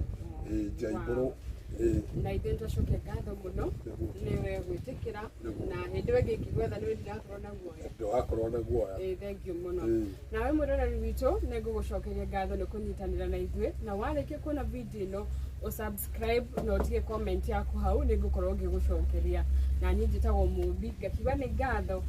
Ĩĩ, Jaimbũrũ. Ĩĩ. Na ithuĩ nĩtwacokia ngatho mũno Nĩguo. nĩwe gwĩtĩkĩra. Nĩguo. Na hĩndĩ ĩyo ĩngĩ ingĩgwetha nĩwe ndirakorwo na guoya. Ndũgakorwo na guoya. Ĩĩ, thank you mũno. Nawe mwĩroreri witũ, nĩ ngũgũcokeria ngatho nĩ kũnyitanĩra na ithuĩ, na warĩkia kuona video ĩno ũsubscribe na ũtige comment yaku hau, nĩ ngũkorwo ngĩgũcokeria. Na niĩ njĩtagwo Mũmbi, ngakiuga nĩ ngatho.